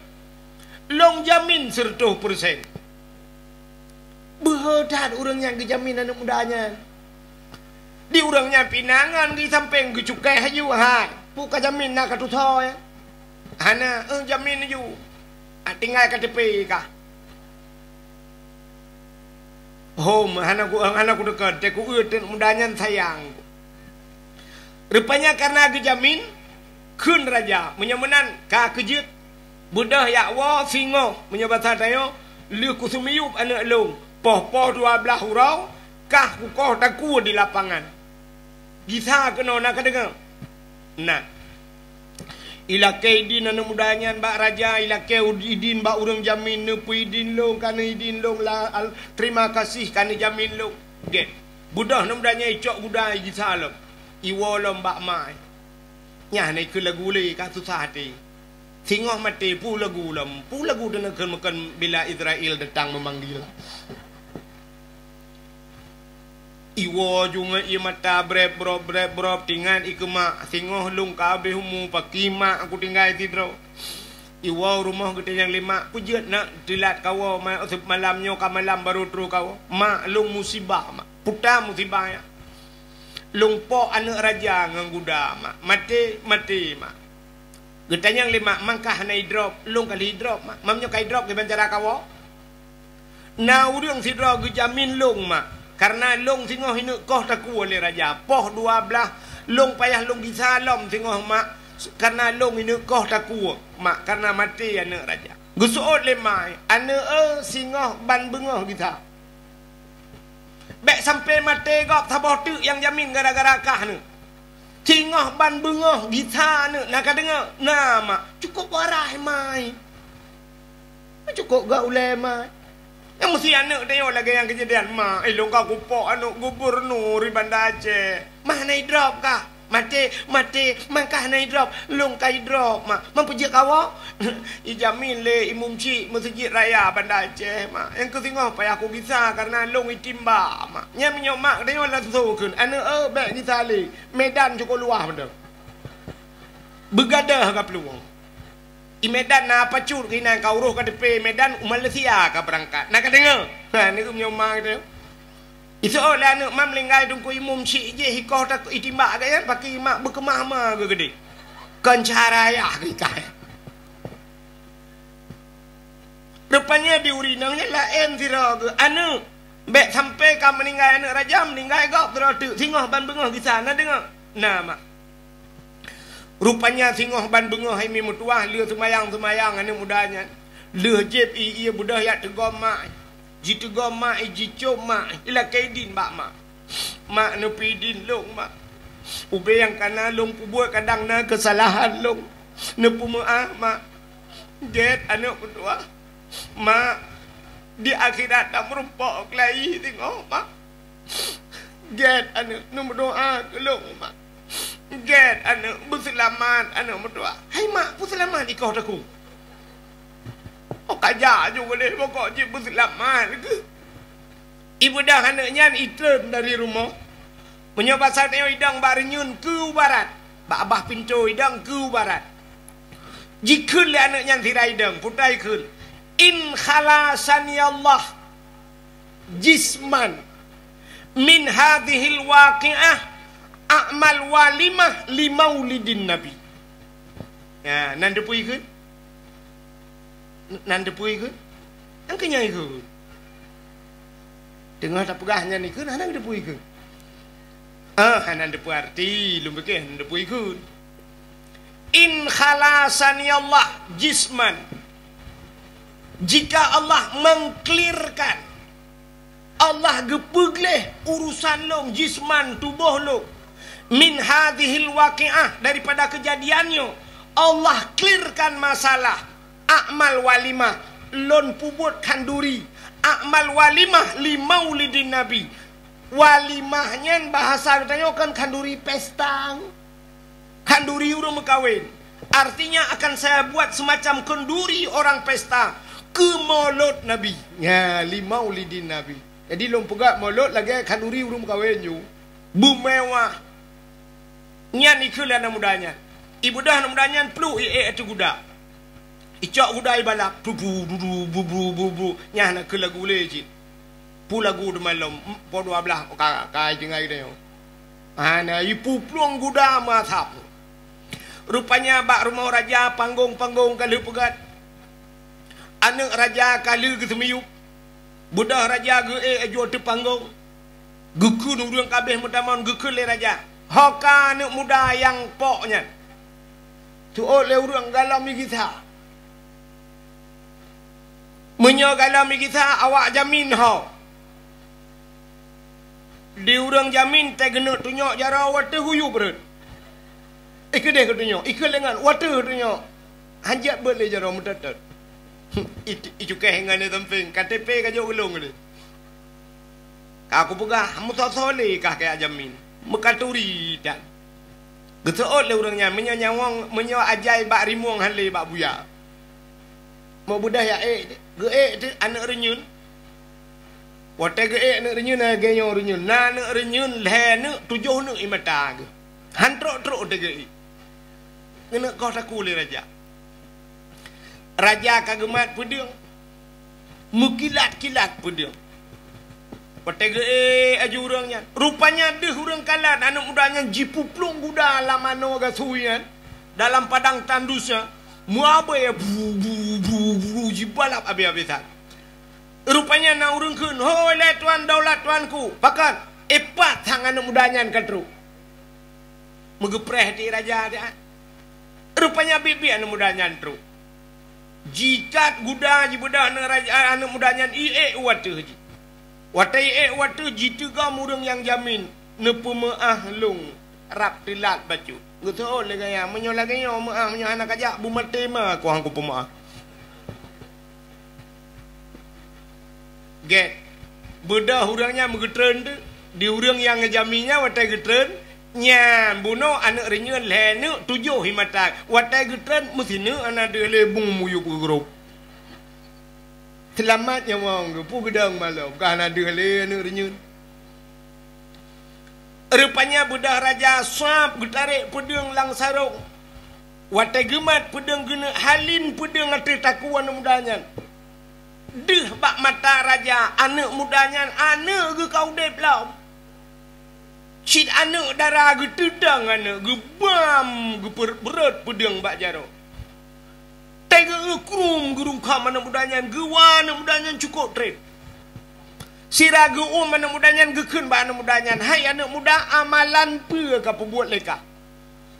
Lôn jamin seureutôh peureusén." Beuhe that ureuëng nyang geujamin aneuk muda nyan. Di ureuëng nyan pih na ngon geusampéng geucukéh laju, "Hai, peue kajamin na ka tusoe, ya?" "Hana, eh, jamin laju. Ah, tinggai K T P kah." Hom, hana ku, hana kuteuka, teuh ku-eu teuh muda nyan sayang. Rupanya kareuna geujamin, kheun raja, "Meunyoe meunan ka keu jeuet, beudôh jak woe singoh, meunyoe basa tanyoe, lheueh kuseumiyueb aneuk lôn, poh-poh dua blaih uroe, kah kukoh takue di lapangan." Gisa keunoe na ka deungoe? Na. Ilakée idin aneuk muda nyan bak raja, ilakée idin bak ureuëng jamin, "Neupeuidin lôn, ka neuidin lôn la, al-, terima kasih ka neujamin lôn." Gét. Beudôh aneuk muda nyan icok guda igisa lom. Iwoe lom bak ma. Nyan na ikheun lagu lé ka susah até. Singoh maté peue lagu lom. Peue lagu teuh na kheun-kheun bila Israel datang memanggil. Iwoe ju ngon ié mata breb-brob, breb-brob, tingat ikeu mak, singoh lôn ka habéh umu, paki mak kutinggai sidroe. Iwoe u rumoh geutanyong lé mak, "Peue jeuet nak teulat kawoe ma-, malam nyoe ka malam barô trôh kawoe?" "Mak, lôn musibah, mak." "Peue ta musibah nyan?" "Lôn pok aneuk raja ngon guda, mak. Maté, maté, mak." Geutanyong lé mak, "Mangkah hana idrop?" "Lôn ka lheueh idrop, mak." "Meunyoe ka idrop, kiban cara kawoe?" "Na ureuëng sidroe geujamin lôn, mak. Kareuna lôn singoh ineuk koh takue lé raja. Poh dua blaih lôn payah lôn gisa lom singoh, mak, kareuna lôn ineuk koh takue, mak, kareuna maté aneuk raja. Geuseuôt lé ma, "Aneuk, eh, singoh ban beungoh gisa. Bék sampoe maté gob saboh teuk nyang jamin gara-gara kah neuh. Singoh ban beungoh gisa neuh, na ka deungoe?" "Na, mak." "Cukôp warai, ma." Cukôp gak ulée, mak. Nyang meusi aneuk tanyoe lagée nyang keujadian, mak. Eh, lôn ka kupok aneuk gubernur di Banda Aceh. Mah na idrop kah? Maté, maté, mah kah na idrop? Lôn ka idrop, mak. Mah peujeuet kawoe? Ijamin lé imum chik meuseujid raya Banda Aceh, mak. Nyang keu singoh payah kugisa kareuna lôn itimbak, mak. Nyan meunyoe mak tanyoe langsong kheun, aneuk, eh, bék gisa lé. Medan cukôp luwah mantong. Beugadôh ka peuluwang. I Medan na pacut keunan ka uroh ka teupée Medan u Malaysia ka beurangkat. Na ka deungoe? Ha, ni keuh meunyoe ma geutanyoe. Iseuôt lé aneuk ma meuninggai teungku imum chik jih ikoh takue itimbak geuh nyan, pakri mak beukeumah ma geuh geudeh. Kon cara ayah geuh ikah. Rupanya di ureueng inong nyan laén sidroe geuh aneuk. Bék sampoe ka meuninggai aneuk raja, meuninggai gob sidroe teuk, singoh ban beungoh gisa, na deungoe? Na, mak. Rupanya singoh ban beungoh hai mi meutuwah lheueh seumayang-seumayang aneuk muda nyan. Lheueh jieb ié-ié beudôh jak teugom mak. Jiteugom mak, jicôm mak, ilakée idin bak mak. "Mak, neupeuidin lôn, mak. Ubé nyang ka na lôn peubuet kadang na keusalahan lôn. Neupeumeuáh, mak." "Gét aneuk meutuwah. Mak, di akhirat tameurumpok keulayi singoh, mak. Gét aneuk, neumeudoá keu lôn, mak. Gét aneuk, beuseulamat aneuk meutuwah." "Hai mak, peuseulamat ikoh takue? Oh, ka jak ju geuh lé, pokok jih beuseulamat keuh." Ibeudôh aneuk nyan itreun dari rumoh. Meunyoe basa tanyoe idong bak reunyeun keu barat, bak babah pintoe idong keu barat. Jikheun lé aneuk nyan sira idong, puta ikheun, "In khalasani Allah jisman min hadhil waqi'ah a'mal walimah li maulidin Nabi." Ya, nan teupeue ikheun? Nan teupeue ikheun? Nyang keu nyan ikheun. Teungoh tapeugah nyan ikheun, hana teupeue ikheun. Ah, hana teupeue arti, lôn pike hana teupeue ikheun. In khalasani Allah jisman. Jika Allah mengklirkan, Allah geupeugleh urusan lôn, jisman, tuboh lôn, min hadhil waqi'ah, daripada keujadian nyoe, Allah klirkan masalah, a'mal walimah, lôn peubuet khanduri, a'mal walimah li maulidin Nabi. Walimah nyan bahasa geutanyoe kan khanduri pesta. Khanduri ureuëng meukawen. Artinya akan saya buat semacam khanduri orang pesta keu molot Nabi. Ya, li maulidin Nabi. Jadi lôn peugah molot lagée khanduri ureuëng meukawen ju. Beumewah. Nyan ikheun lé aneuk muda nyan. Ibeudôh aneuk muda nyan pluek iék ateueh guda. Icok guda ibalap, bu bu bu bu bu bu bu bu. Nyan na keu lagu lé cit. Peue lagu teuma lom, em, poh dua blaih ka, ka tinggai geutanyoe. Hana ipuplueng guda meuasap. Rupanya bak rumoh raja panggong-panggong ka lheueh peugét. Aneuk raja ka lheueh geuseumiyueb. Beudôh raja geuék aju ateueh panggong. Geukheun ureuëng ka abéh meutamong geukheun lé raja. Ho ka aneuk muda nyang pok nyan. Tuôt lé ureuëng galom igisa. Meunyoe galom igisa awak jamin ho. Di ureuëng jamin teuh geuneuk tunyok jaroe watée huyub rot. Ih keudeh geutunyok, ih keulengan watée tunyok. Hanjat beuet lé jaroe meutot-tot. Ih, ih cukéh ngon lé sampéng, K T P ka jok geulong lé. Ka kupeugah, meusoe-soe lé kah kaya jamin. Meukaturi tan. Geuseuôt lé ureuëng nyan, meunyoe nyawöng, meunyoe ajai bak rimueng han lé bak buya. Meubeudôh ya ék, geuék teuk aneuk reunyeun. Watée geuék aneuk reunyeun lagée nyoe reunyeun. Na aneuk reunyeun lhée neuk, tujoh neuk i mata geuh. Han trok-trok teuh geuék. Keuneuk koh takue lé raja. Raja ka geumat peudeueng. Meukilat-kilat peudeueng. Watée geuék aju ureuëng nyan. Rupanya deuh ureuëng kalon aneuk muda nyan jipuplueng guda lam anoe gasui nyan. Dalam padang tandus nyan. Meuabée bru, bru, bru, bru, jibalap abéh-abésan. Rupanya na ureuëng kheun, "Hôi lé tuan daulat tuanku, pakon?" Ipat sang aneuëk muda nyan ka trok. Meugeupreh di raja dia. Rupanya biet-biet aneuëk muda nyan trok. Jikat guda jibeudah aneuëk raja, aneuëk muda nyan iék u ateueh jih. Watée iék u ateueh jih, jiteugom ureuëng nyang jamin, neupeumeuáh lôn rab teulat bacut. Geuteuôt lé gaya, "Meunyoe lagée nyoe meuáh, meunyoe hana kajak, beumaté ma kuang kupeumeuáh." Gét. Beudoh ureuëng nyan meugeutreun teuk. Di ureuëng nyang ngeujami nyan watée geutreun, nyan bunoe aneuëk reunyeun lhée neuk tujoh hi mata. Watée geutreun meusineuk hana deuh lé bung muyup geugrop. Seulamat nyawöng geuh, peue geudong malom, ka hana deuh lé aneuëk reunyeun. Rupanya beudoh raja sab geutarek peudeueng lam sarong. Watée geumat peudeueng geuneuk halin peudeueng ateueh takue aneuëk muda nyan. Deuh bak mata raja aneuëk muda nyan aneuëk geuh ka udeb lom. Cit aneuëk dara geuteudong aneuëk geubam geupeureuet peudeueng bak jaroe. Teugeukrum geurungkam aneuëk muda nyan, geuwa aneuëk muda nyan cukôp treb. Sira geuuem aneuëk muda nyan geukheun bak aneuëk muda nyan, "Hai aneuëk muda, amalan peue ka peubuet lé kah?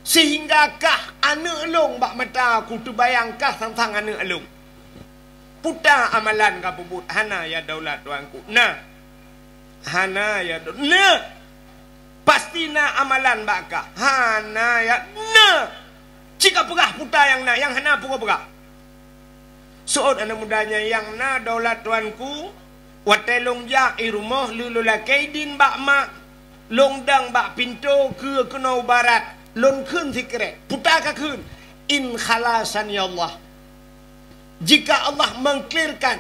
Seuhingga kah aneuëk lôn bak mata ku teubayang kah sang-sang aneuëk lôn. Puta amalan ka peubuet?" "Hana ya daulat tuanku." "Na." "Hana ya dau-, na." "Pasti na amalan bak kah." "Hana ya, na." "Cit ka peugah puta nyang na, nyang hana peugah." Seuôt aneuëk muda nyan, "Nyang na daulat tuanku, watée lôn jak i rumoh lé lôn lakée idin bak mak, lôn dong bak pintoe keue keunoe barat, lôn kheun sikrek." "Puta kakheun?" "In khalasani Allah." Jika Allah mengklirkan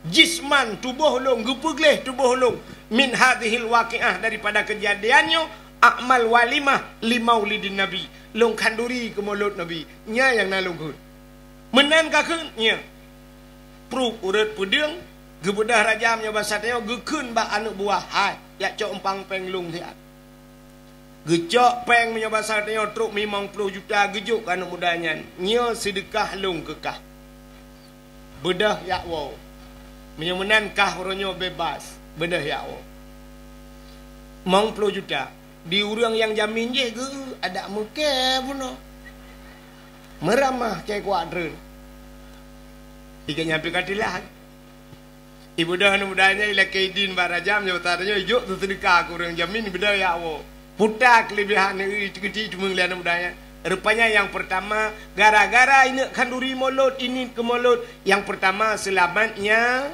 jisman tuboh lôn, geupeugleh tuboh lôn, min hadhil waqiah, daripada kejadian nyoe, a'mal walimah li maulidin Nabi, lôn khanduri keu molot Nabi, nyan nyang na lôn kheun. Meunan kakheun, nya. Pruet ureuëng peudeueng, geubeudoh raja meunyoe basa tanyoe, geukheun bak aneuëk buah, "Hai, jak cok umpang péng lôn siat." Geucok péng meunyoe basa tanyoe trok limong ploh juta geujok keu aneuëk muda nyan, "Nyoe seudeukah lôn keu kah. Beudoh jak woe. Meunyoe meunan kah uroe nyoe bebas, beudoh jak woe." Limong ploh juta. Di ureuëng nyang jamin jih geu adak meukée bunoe. Meuramah kée kuat treun. Tiga nyan pih ka teulah. Ibeudoh aneuëk muda nyan ilakée idin bak raja, meunyoe basa tanyoe ijok seudeukah keu ureuëng jamin, ibeudoh jak woe. Puta keulebihan nyan, iteukeuti teumeung lé aneuëk muda nyan. Rupanya nyang peurtama, gara-gara ineuk khanduri molot, iniet keu molot, nyang peurtama seulamat nya-,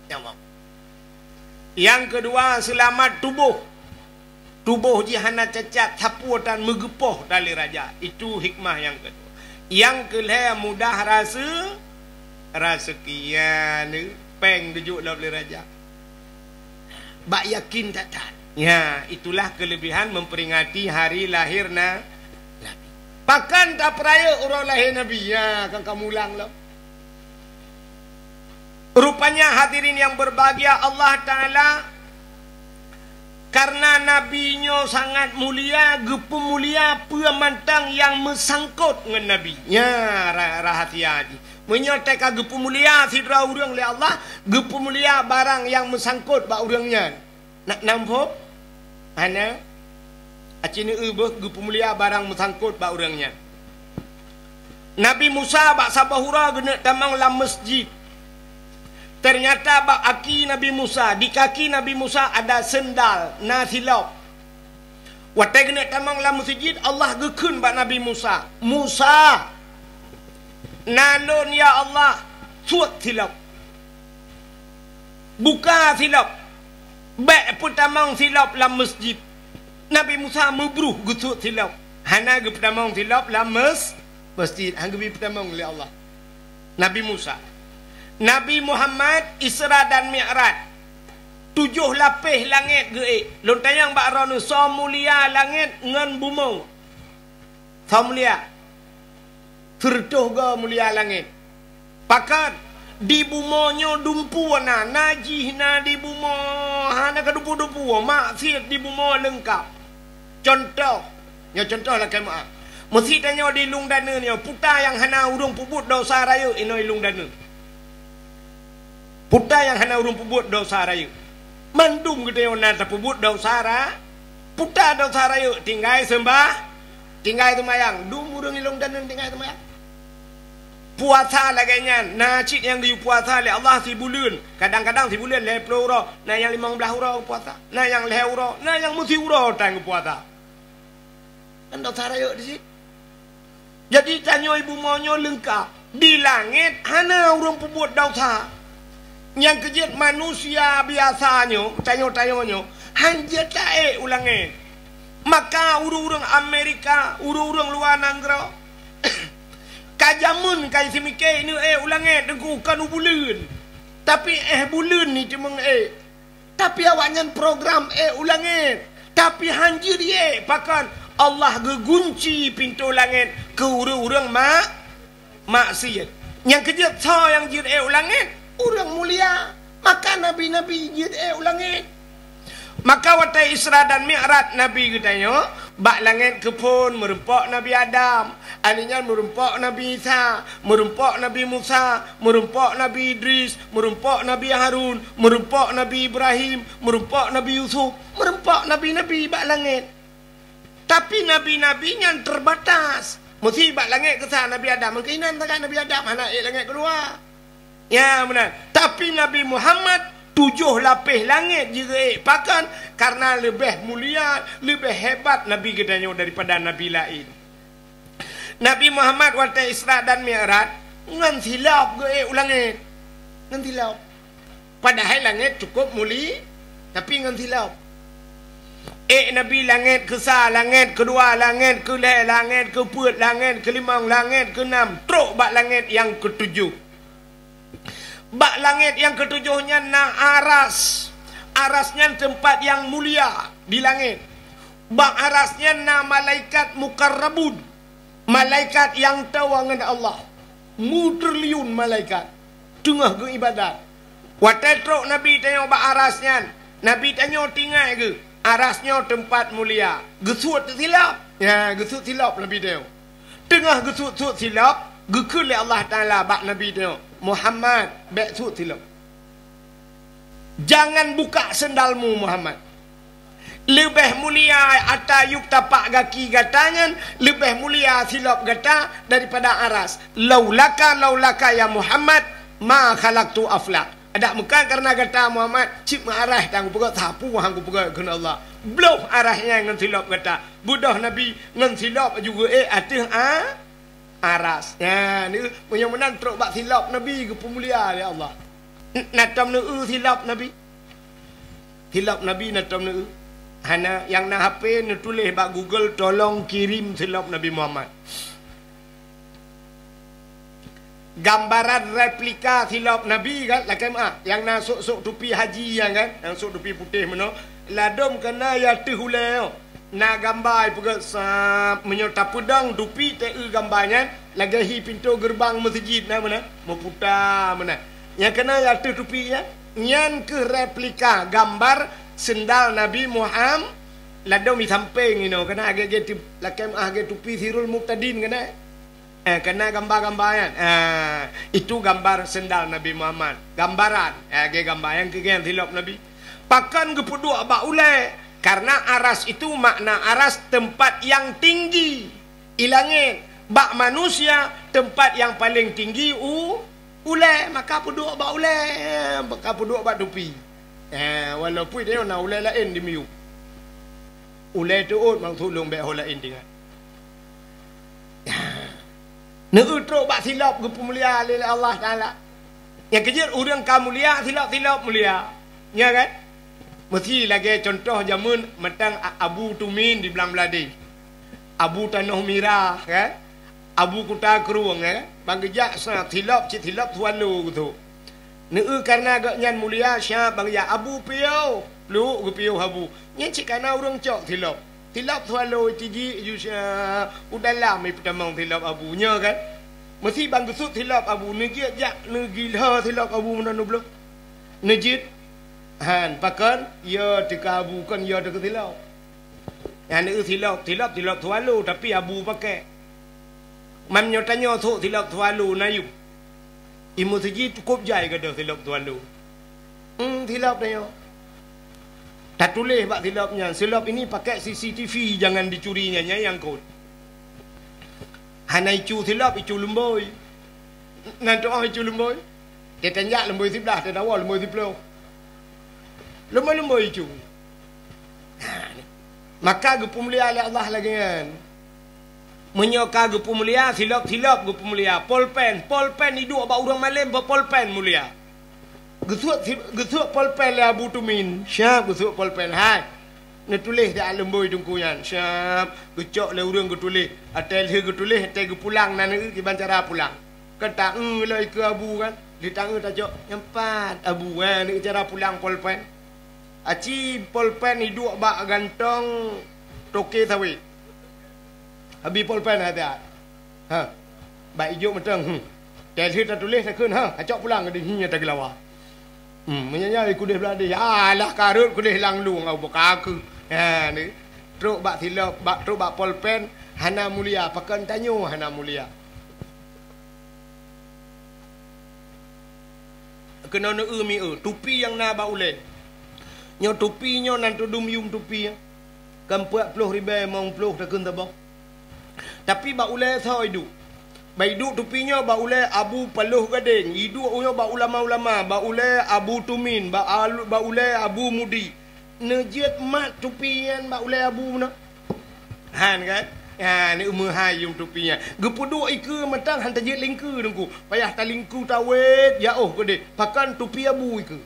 nyawa. Nyang keudua seulamat tuboh. Tuboh jih hana cacat, sapeue tan meugeupoh tali raja. Itu hikmah nyang keudua. Nyang keulhée mudah rase-, raseuki, ya, ni, péng geujok lom lé raja. Bak yakin that-that. Ya, itulah kelebihan memperingati hari lahir na-, Nabi. Pakon tapeurayeuk uroe lahé Nabi? Ya, kan kamulang lom. Rupanya hadirin yang berbahagia, Allah Ta'ala karena Nabi nyoe sangat mulia, geupeumulia peue mantong nyang meusangkot ngon Nabi. Nya ra-, rahasia jih. Meunyoe teuka geupeumulia sidroe ureuëng lé Allah, geupeumulia barang nyang meusangkot bak ureuëng nyan. Na, na muphom? Hana. Aci neueu beuh geupeumulia barang meusangkot bak ureuëng nyan. Nabi Musa bak saboh uroe geuneuk tamong lam masjid. Ternyata bak aki Nabi Musa, di kaki Nabi Musa ada sendal, na silop. Watée geuneuk tamong lam masjid, Allah geukheun bak Nabi Musa, "Musa, na lôn, ya Allah, suet silop." Buka silop. Bék peutamong silop lam masjid. Nabi Musa meubruh geusuet silop. Hana geupeutamong silop lam mes-, masjid. Han geubi peutamong lé Allah. Nabi Musa. Nabi Muhammad Isra dan Mi'raj. Tujoh lapéh langét geuék. Lôn tanyong bak droeneuh, soe mulia langét ngon bumoe? Soe mulia? Sireutôh goe mulia langét. Pakon? Di bumoe nyoe dumpeue na, najih na di bumoe, hana ka dumpeue-dumpeue, maksiet di bumoe leungkap. Cuntoh, nyoe cuntoh lakée meuáh. Meusitanyoe di Lông Daneue nyoe, peue nyang hana ureuëng peubuet desya rayeuk inoe Lông Daneue. Peue nyang hana ureuëng peubuet desya rayeuk. Mandum geutanyoe na tapeubuet desya ra-, peue desya rayeuk, tinggai seumbah, tinggai seumayang. Dum ureuëng ilong dan tinggai seumayang. Puasa lagée nyan, na cit nyang geuyue puasa lé Allah sibuleuen. Kadang-kadang sibuleuen lhée ploh uroe, na nyang limong blaih uroe puasa, na nyang lhée uroe, na nyang meusiuroe tan geupuasa. Kan desya rayeuk di sit. Jadi tanyoe ibu mo nyoe leungkap. Di langét hana ureuëng peubuet desya. Nyang keujeuet manusia biasa nyoe, tanyoe-tanyoe nyoe, han jeuet taék u langét. Maka ureuëng-ureuëng Amerika, ureuëng-ureuëng luwa nanggroe, ka jameun ka simiké neuék u langét, teungku, kon u buleuen. Tapi éh buleuen ni teumeung ék. Tapi awaknyan program ék u langét. Tapi han jeuet ék, pakon? Allah geugunci pintoe langét keu ureuëng-ureuëng mak-, maksiet. Nyang keujeuet soe nyang jeuet ék u langét? Ureuëng mulia. Maka nabi-nabi jeuet ék u langét. Maka watée Isra dan Mi'raj Nabi geutanyoe, bak langét keuphon meurumpok Nabi Adam. Aneuëk nyan meurumpok Nabi Isa, meurumpok Nabi Musa, meurumpok Nabi Idris, meurumpok Nabi Harun, meurumpok Nabi Ibrahim, meurumpok Nabi Yusuf, meurumpok nabi-nabi bak langét. Tapi nabi-nabi nyan teubatas. Meusi bak langét keu sa Nabi Adam, meunan keunan sagai Nabi Adam hana ék langét keuluwa. Ya, meunan. Tapi Nabi Muhammad tujoh lapéh langét jeuet ék, pakon? Karena leubeh mulia, leubeh hebat Nabi geutanyoe daripada nabi laén. Nabi Muhammad watée Isra dan Mi'raj ngon silop geuék u langét. Ngon silop. Padahai langét cukup muli, tapi ngon silop. Ék Nabi langét keu sa, langét keu dua, langét keu lhée, langét keu peuet, langét keu limong, langét keu nam, trok bak langét nyang keu tujoh. Bak langét nyang keu tujoh nyan na aras. Aras nyan teumpat nyang mulia di langét. Bak aras nyan na malaikat mukarrabun, malaikat nyang tawa ngon Allah. Meutriliun malaikat teungoh geuibadat. Watée trok Nabi tanyoe bak aras nyan, Nabi tanyoe tingai geuh, aras nyoe teumpat mulia. Geusuet silop. Ya, geusuet silop Nabi tanyoe. Teungoh geusuet-suet silop, geukheun lé Allah Taala bak Nabi nyoe, "Muhammad, bék suet silop. Jangan buka sendalmu, Muhammad. Leubeh mulia ata yup tapak gaki gata nyan, leubeh mulia silop gata daripada aras. Laulaka, laulaka ya Muhammad, ma khalaqtu aflak." Adak meukan kareuna gata Muhammad, cit meuaras tan kupeugét, sapeue han kupeugét kheun Allah. Bloh aras nyan ngon silop gata. Beudôh Nabi ngon silop laju geuék ateueh a-, aras. Nyan, meunyoe meunan trok bak silop Nabi geupeumulia lé Allah. N-, na tom neueu silop Nabi. Silop Nabi na tom neueu. Hana, nyang na H P neutuléh bak Google, "Tolong kirim silop Nabi Muhammad." Gambaran replika silop Nabi kan, lakée meuah, nyang na sôk-sôk tupi haji nyan kan, nyang sôk tupi putéh meunoe, ladôm kana ya teuh ulée nyoe. Na gamba ipeugét sab, meunyoe tapeudong tupi teu gamba nyan, lagée hi pintoe geureubang meuseujid na meunan, meuputa meunan. Nyang kana ya teuh tupi nyan, nyan keuh replika gambar seundal Nabi Muham-, ladôm i sampéng inoe, kana lagée-lagée tu-, lakée meuah lagée tupi Sirul Mubtadin kana. Eh, kana gamba-gamba nyan. Eh, itu gambar seundal Nabi Muhammad. Gambaran. Eh, lagée gamba nyang keu geng silop Nabi. Pakon geupeuduek bak ulée? Karena aras itu makna aras tempat yang tinggi i langét. Bak manusia, tempat yang paling tinggi u-, ulée. Maka peuduek bak ulée. Maka peuduek bak tupi. Eh, walaupun dia na ulée laén di miyueb. Ulée teuôt maksud lôn bék ho laén tinggai. Neueu trok bak silop geupeumulia lé Allah Taala. Nyang keujeuet ureuëng ka mulia, silop-silop mulia. Nya kan? Meusi lagée contoh jameun mantong A-, Abu Tumin di Blang Bladé. Abu Tanoh Mirah, kan? Abu Kuta Krueng, kan? Ban geujak sa silop, cit silop Swallow geutrok. Neueu kareuna gobnyan mulia, sa ban geujak Abu piôh, pluek geupiôh Abu. Nyan cit kana ureuëng cok silop. Silop Swallow tijik ju sa u dalam ipeutamong silop Abu nyoe kan. Meusi ban geusuet silop Abu, neujeuet jak neugila silop Abu meunan nubloh. Neujeuet. Han, pakon? Ya teuka Abu, kon ya teuka silop. Nyan neueu silop, silop, silop Swallow, tapi Abu pakai. Mam nyoe tanyoe sôk silop Swallow na yuem. I meuseujid cukôp jai gadôh silop Swallow. Hmm, silop tanyoe. Tatuléh bak silop nyan, "Silop ini pakai C C T V, jangan dicuri," nyan, nyan nyang kot. Hana icu silop, icu lumbôi. Nan tuoh icu lumbôi. Teutanjak lumbôi siblaih, teudawa lumbôi siplôh. Lumbôi-lumbôi icu. Maka geupeumulia lé Allah lagée nyan. Meunyoe ka geupeumulia, silop-silop geupeumulia. Polpen, polpen iduek bak ureuëng malém, bak polpen mulia. Geusuet si-, geusuet polpen lé Abu Tumin. Siap geusuet polpen, hai. Neutuléh di lumbôi teungku nyan. Siap geucok lé ureuëng geutuléh. Watée lheueh geutuléh, watée geupulang na neueu kiban cara pulang. Kan taeu lom ikeue abu kan. Lheueh taeu tacok, nyan pat abu, ha, neueu cara pulang polpen. Aci polpen iduek bak gantong toke sawét. Abi polpen hati-hati. Ha. Bak ijok mantong. Hmm. Teuh tatuléh takheun, ha, kacok pulang di hinya tageulawa. Hmm, meunyoe nyan kudeh bladeh, alah karot kudeh lam lueng, au buka aku. Ha, ni. Trok bak silop, bak trok bak polpen, hana mulia, pakon tanyoe hana mulia. Keunoe neueu mieu, tupi nyang na bak ulée. Nyoe tupi nyoe nan tudum yum tupi. Kan peuet ploh ribée limong ploh takheun saboh. Tapi bak ulée soe iduek. Bak iduek tupi nyoe bak ulée Abu Paloh Gadeng, iduek nyoe bak ulama-ulama, bak ulée Abu Tumin, bak alu-, bak ulée Abu Mudi. Neujeuet mat tupi nyan bak ulée abu meunan. Han kan? Ha, ni meuhai yum tupi nyan. Geupeuduek ikeue mantong han tajeuet lingkeue teungku. Payah talingkeue tawét, ya oh keudeh. Pakon tupi abu ikeue.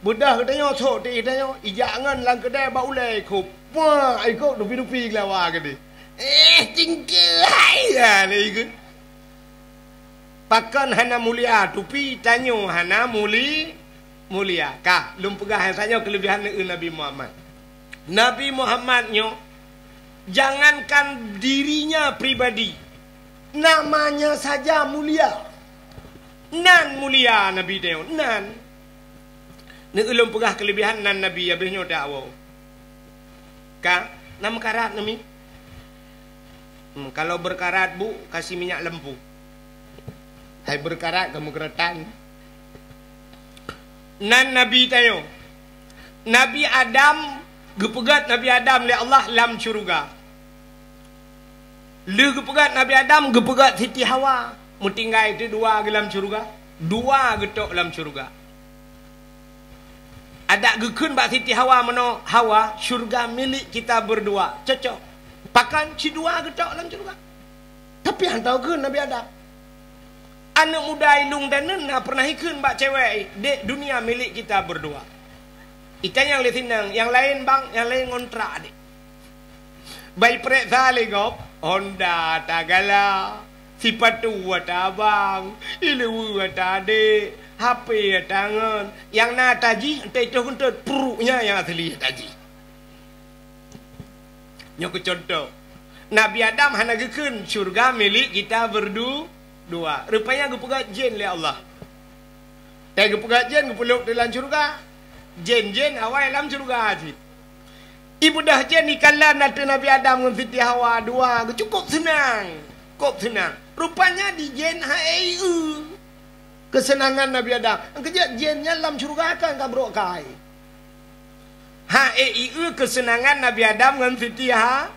Beudah geutanyoe sok ti geutanyoe, ijak ngon lam keudai bak ulée ikop. Pah, ikop tupi-tupi geulawa keudeh. Eh, cingkeu hai. Ha, ni ikeue. Pakon hana mulia tupi tanyoe hana muli-, mulia. Ka, lôn peugah nyang tanyoe keuleubihan neueu Nabi Muhammad. Nabi Muhammad nyoe, jangankan dirinya pribadi, namanya saja mulia. Nan mulia Nabi tanyoe, nan. Neueu lôn peugah keuleubihan nan Nabi, habéh nyoe tawoe. Ka, na meukarat nami. Hmm, kalau berkarat bu, kasih minyak lembu. Hai berkarat kamu keratan. Nan Nabi tanyoe. Nabi Adam, geupeugét Nabi Adam lé Allah lam syeuruga. Lheueh geupeugét Nabi Adam, geupeugét Siti Hawa. Meutinggai teuk dua geuh lam syeuruga. Dua geutok lam syeuruga. Adak geukheun bak Siti Hawa meunoe, "Hawa, syurga milik kita berdua." Cocok. Pakon cit dua geutok lam syurga. Tapi han tau kheun Nabi Adam. Aneuk muda ilung daneun na pernah ikheun bak cewek, "Dek, dunia milik kita berdua." Itanyong lé sinan, "Nyang laén bang, nyang laén ngontrak dek." Bai peureksa lé gob, honda ata gala, sipatu ata abang, ileue ata adek, H P ata ngon. Nyang na ata jih, entah itu keuntut, pruek nyan nyang asli ata jih. Nyoe keu contoh, Nabi Adam hana geukheun, "Syurga milik kita berdu-, dua." Rupanya geupeugah jén lé Allah. Teuh geupeugah jén, geupeulok di lam syurga. Jén-jén awai lam syurga cit. Ibeudôh jén ikalon ateueh Nabi Adam ngon Siti Hawa dua, geucukôp seunang. Kôp seunang. Rupanya di jén hai ieu keuseunangan Nabi Adam. Keujeuet jén nyan lam syurga kan ka brok kai. Ha, eh, ieu keuseunangan Nabi Adam ngon Siti Ha-,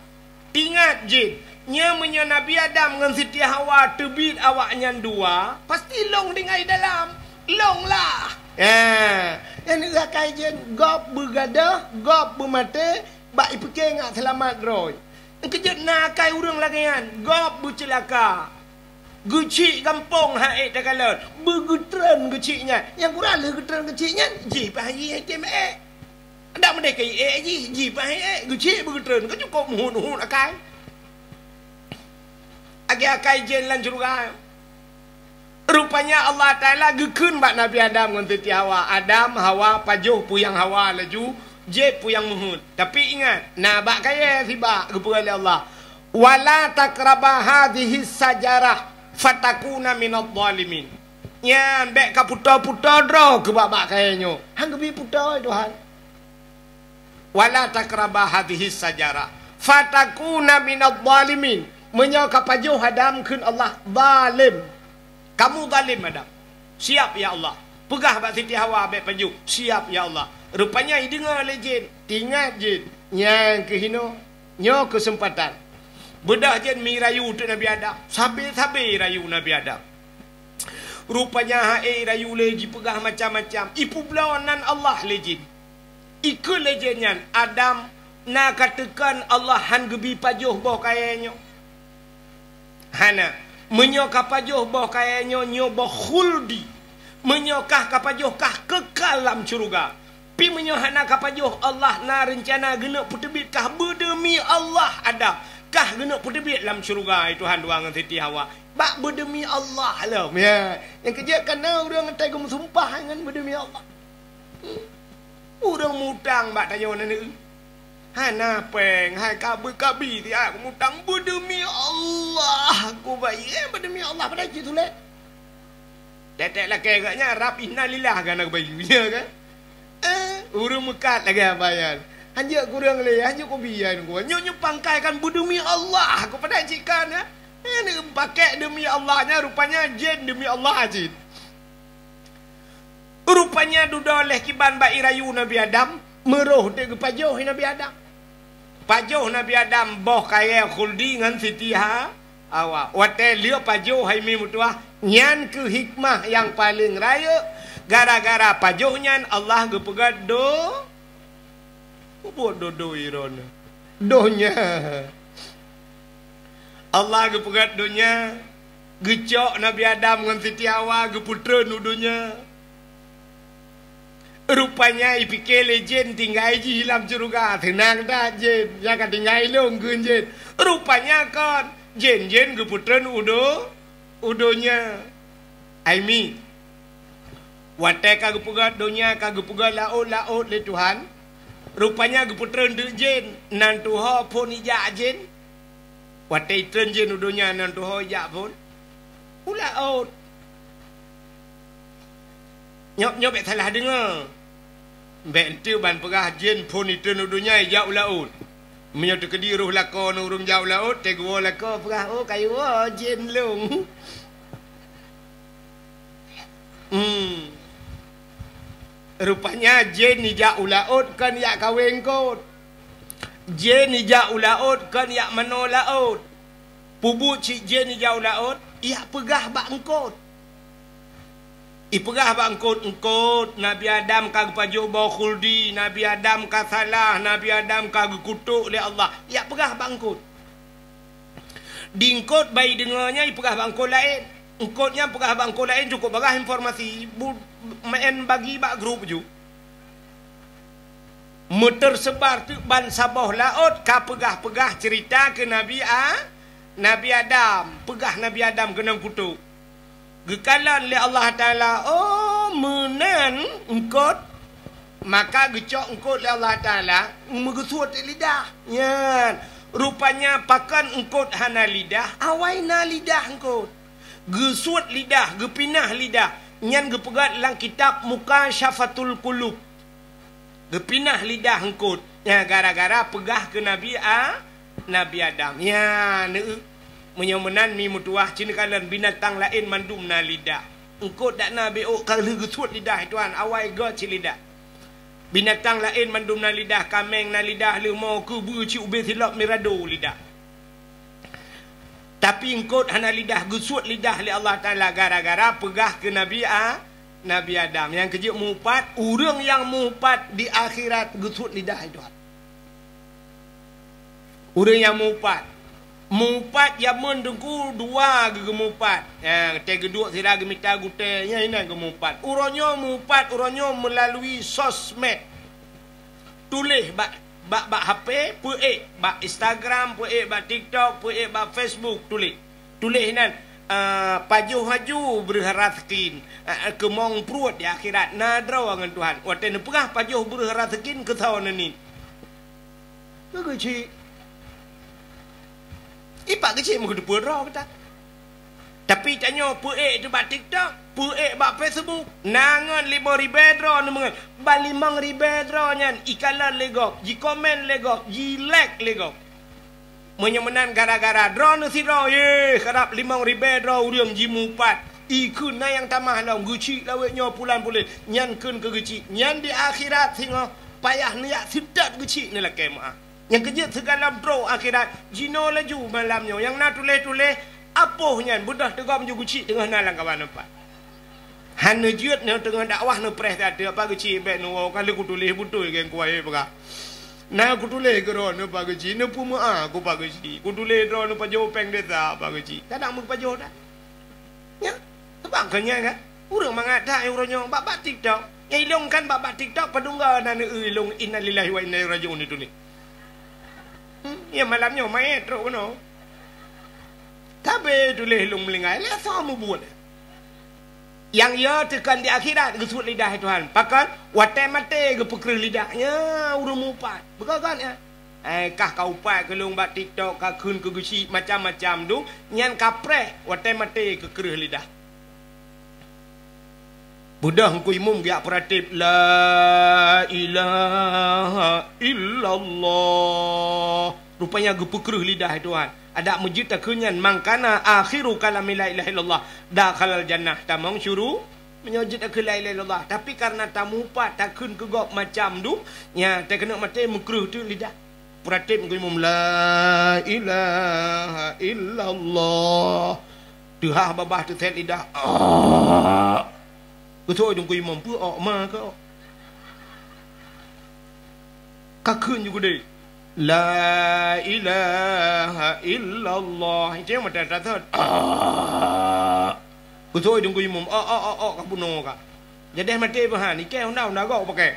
ingat jih, nyoe meunyoe Nabi Adam ngon Siti Hawa teubiet awaknyan dua, pasti lông tinggai dalam. Lông lah. Ha, nyan akai jén gob beugadôh, gob beumaté, bak ipike ngat seulamat droe. Keujeuet na akai ureuëng lagée nyan, gob beuceulaka. Geuchik gampông han ék takalon, beugeutreun geuchik nyan. Nyang kurang lheueh geutreun geuchik nyan, jih pah jih tem ék. Dak meudeh keu ék jih, jih pah ék, geuchik beugeutreun, ka cukôp meuhun-hun akai. Lagée akai jén lam syeuruga. Rupanya Allah Taala geukheun bak Nabi Adam ngon Siti Hawa, "Adam, Hawa, pajoh puyang Hawa laju, jép puyang meuheuet. Tapi ingat, na bak kayée sibak," geupeugah lé Allah. "Wala taqraba hadhihi syajarah fatakuna minadh dhalimin." Nyan bék ka puto-puto droe keu bak-bak kayée nyoe. Han geubi puto, Tuhan. "Wala taqraba hadhihi syajarah fatakuna minadh dhalimin." Meunyoe ka pajoh Adam kheun Allah, "Zalim. Kamu zalim, Adam." "Siap, ya Allah." Peugah bak Siti Hawa bèk pajoh. "Siap, ya Allah." Rupanya ideungoe lé jén. Ingat jén, nyang keuhinoe, nyoe keuseumpatan. Beudôh jén mi rayu teuk Nabi Adam. Sabé-sabé rayu Nabi Adam. Rupanya hai rayu lé jipeugah macam-macam. Ipeubloe nan Allah lé jén. Ikheun lé jén nyan, "Adam, na ka teukon Allah han geubi pajoh boh kayèe nyoe?" Hana. Meunyoe ka pajoh boh kayèe nyoe, nyoe boh khuldi. Meunyoe kah ka pajoh, kah keukal lam syeuruga. Pi meunyoe hana ka pajoh, Allah na reuncana geuneuk peuteubiet kah beudeumi Allah Adam. Kah geuneuk peuteubiet lam syeuruga, ai Tuhan, dua ngon Siti Hawa. Bak beudeumi Allah lom, ya. Nyang keujeuet ka na ureueng asai geumeusumpah ngon beudeumi Allah. Ureueng mutang bak tanyoe na neu. Hana péng, hai ka beukabi siat mutang, "Beudeumi Allah, kubayeue, beudeumi Allah," padahai cit tuléh. Tetek lakèe geuh nyan rab innalillah ka na kubayeue, ya kan? Eh, ureueng meukat lagèe abah nyan. Hanjeuet kureueng lé, hanjeuet kubi nyan ku. Nyoe, nyoe pangkai kan, "Beudeumi Allah," ku padahai cit kan, ya. Eh, ni pakèk deumi Allah nyan, rupanya jén deumi Allah cit. Rupanya dudoe lé kiban bak ie rayu Nabi Adam, meuroh teuk geupajoh Nabi Adam. Pajoh Nabi Adam boh kayèe khuldi ngon Siti Ha-, Hawa. Watèe lheueh pajoh hai mi meutuwah, nyan keuh hikmah nyang paleng rayeuk, gara-gara pajoh nyan Allah geupeugöt do-, Mubuet dodo iron donya. Allah geupeugöt donya, geucok Nabi Adam ngon Siti Hawa geupeutreun u donya. Rupanya ipike lé jén tinggai jih lam syeuruga, seunang that jén, nyang ka tinggai lôn kheun jén. Rupanya kon, jén-jén geupeutreun u do-, u donya. Ai mi. Watèe ka geupeugöt donya, ka geupeugöt laôt-laôt lé Tuhan, rupanya geupeutreun teuk jén, nan tuho phon ijak jén. Watèe itreun jén u donya, nan tuho ijak phon u laôt. Nyoe, nyoe bèk salah deungö. Bèk enteuk ban peugah jén phon itreun u donya ijak u laôt. Meunyoe teukeudi roh lakoe ngon ureueng jak u laôt, teuh geuwoe lakoe peugah, "Oh, kayue woe jén lôn." Hmm. Rupanya jén ijak u laôt kon ijak kawé eungkôt. Jén ijak u laôt kon ijak manoe laôt. Peubuet cit jén ijak u laôt, ijak peugah bak eungkôt. Ipeugah bak eungkôt, "Eungkôt, Nabi Adam ka geupajoh boh khuldi, Nabi Adam ka salah, Nabi Adam ka geukutok lé Allah." Ijak peugah bak eungkôt. Di eungkôt ban ideungö nyan ipeugah bak eungkôt laén. Eungkôt nyan peugah bak eungkôt laén cukôp bagaih informasi, bu-, meu'en bagi bak grup ju. Meuteuseubar teuk ban saboh laôt ka peugah-peugah ceurita keu Nabi A-, Nabi Adam, peugah Nabi Adam keunong kutok. Geukalon lé Allah Taala, "Oh, meunan eungkôt." Maka geucok eungkôt lé Allah Taala, meugeusuet lidah. Nyan, rupanya pakon eungkôt hana lidah, awai na lidah eungkôt. Geusuet lidah, geupinah lidah. Nyan geupeugöt lam kitab Mukasyafatul Qulub. Geupinah lidah eungkôt. Nyan gara-gara peugah keu Nabi A-, Nabi Adam. Nyan, neu-, meunyoe meunan mi meutuwah, ci neukalon binatang laén mandum na lidah. Eungkôt dak na beuôk ka lheueh geusuet lidah, "Tuhan, awai göt cit lidah." Binatang laén mandum na lidah, kaméng na lidah, leumô, keubeue cit ubé silop mirado lidah. Tapi eungkôt hana lidah, geusuet lidah lé Allah Taala gara-gara peugah keu Nabi A-, Nabi Adam. Nyang keujeuet meuupat, ureueng nyang meuupat di akhirat geusuet lidah, ai Tuhan. Ureueng nyang meuupat. Meuupat jameun teungku dua geu-, geumeuupat. Nyang teuh geuduek sira geumita gutèe, nyan inan geumeuupat. Uroe nyoe meuupat, uroe nyoe meulalui sosmed. Tuléh bak, bak, bak H P, peuék bak Instagram, peuék bak TikTok, peuék bak Facebook, tuléh. Tuléh inan, ah, pajoh laju breuh raseukin, ah, keumong pruet di akhirat, na droe ngon Tuhan. Watèe neupeugah pajoh breuh raseukin keu soe neunin. Keu geuchik. Ipak geuchik meukeudeupeue droe gata. Tapi tanyoe peuék teuh bak TikTok, peuék bak Facebook, na ngon limong ribèe droe neumeungon. Ban limong ribèe droe nyan ikalon lé gob, jikomén lé gob, ji-like lé gob. Meunyoe meunan gara-gara droeneuh sidroe, yeh, karab limong ribèe droe ureueng jimeuupat. Ikheun na nyang tamah lom, geuchik lawét nyoe pulan puléh, nyan kheun keu geuchik. Nyan di akhirat singoh payah neujak seutôt geuchik neulakée meu'ah. Nyang keujeuet sigohlom trok akhirat, jinoe laju malam nyoe. Nyang na tuléh-tuléh, apoh nyan beudôh teugom ju geuchik teungoh na lam kawan teumpat. Hana jeuet nyoe teungoh dakwah neupreh that, apa geuchik bék neuwoe ka lheueh kutuléh beutôi geng kuwai peugah. Na kutuléh keu droeneuh Pak Geuchik, neupeumeu'ah ku Pak Geuchik. Kutuléh droeneuh pajoh péng desa Pak Geuchik. Kadang meupajoh dah. Nyan, sabab keu nyan kan, ureuëng mangat that uroe nyoe bak-bak TikTok. Nyang ilong kan bak-bak TikTok padum goe na neu ilong innalillahi wa inna ilaihi raji'un dituléh. Hmm, ya malam nyoe manyét trok keunoe. Tabe tuléh ilong meulinggai, lé soe mubuet. Nyang yo teukon di akhirat geusuet lidah Tuhan. Pakon? Watée maté geupeukreuh lidah. Nya ureuëng mupat. Beugagan ya. Eh, kah ka upat keu lôn bak TikTok, ka kheun keu geuchik macam-macam tu, nyan ka preh watée maté keu kreueh lidah. Beudôh Teungku Imum geujak peuratéb, "La ilaha illallah." Rupanya geupeukreueh lidah Tuhan. Adak meujeuet takheun nyan, "Man kana akhiru kalami la ilaha illallah, dakhalal jannah," tamong syuru-, meunyoe jeuet takheun la ilaha illallah. Tapi kareuna tamupat takheun keu gob macam tu, nya takeuneuk maté meukreueh teuk lidah. Peuratéb Teungku Imum, "La ilaha illallah." Teuhah babah teusét lidah. Ah. Geusoe Teungku Imum, peue ok ma keu ok? Ka kheun ju geudeh. "La ilaha illallah." Itu nyang mata tasot. Ah. Geusoe Teungku Imum, "Ok, ok, ok, ok, ka bunoe ka." Jadi maté peuhan, ikée honda-honda gok pakai.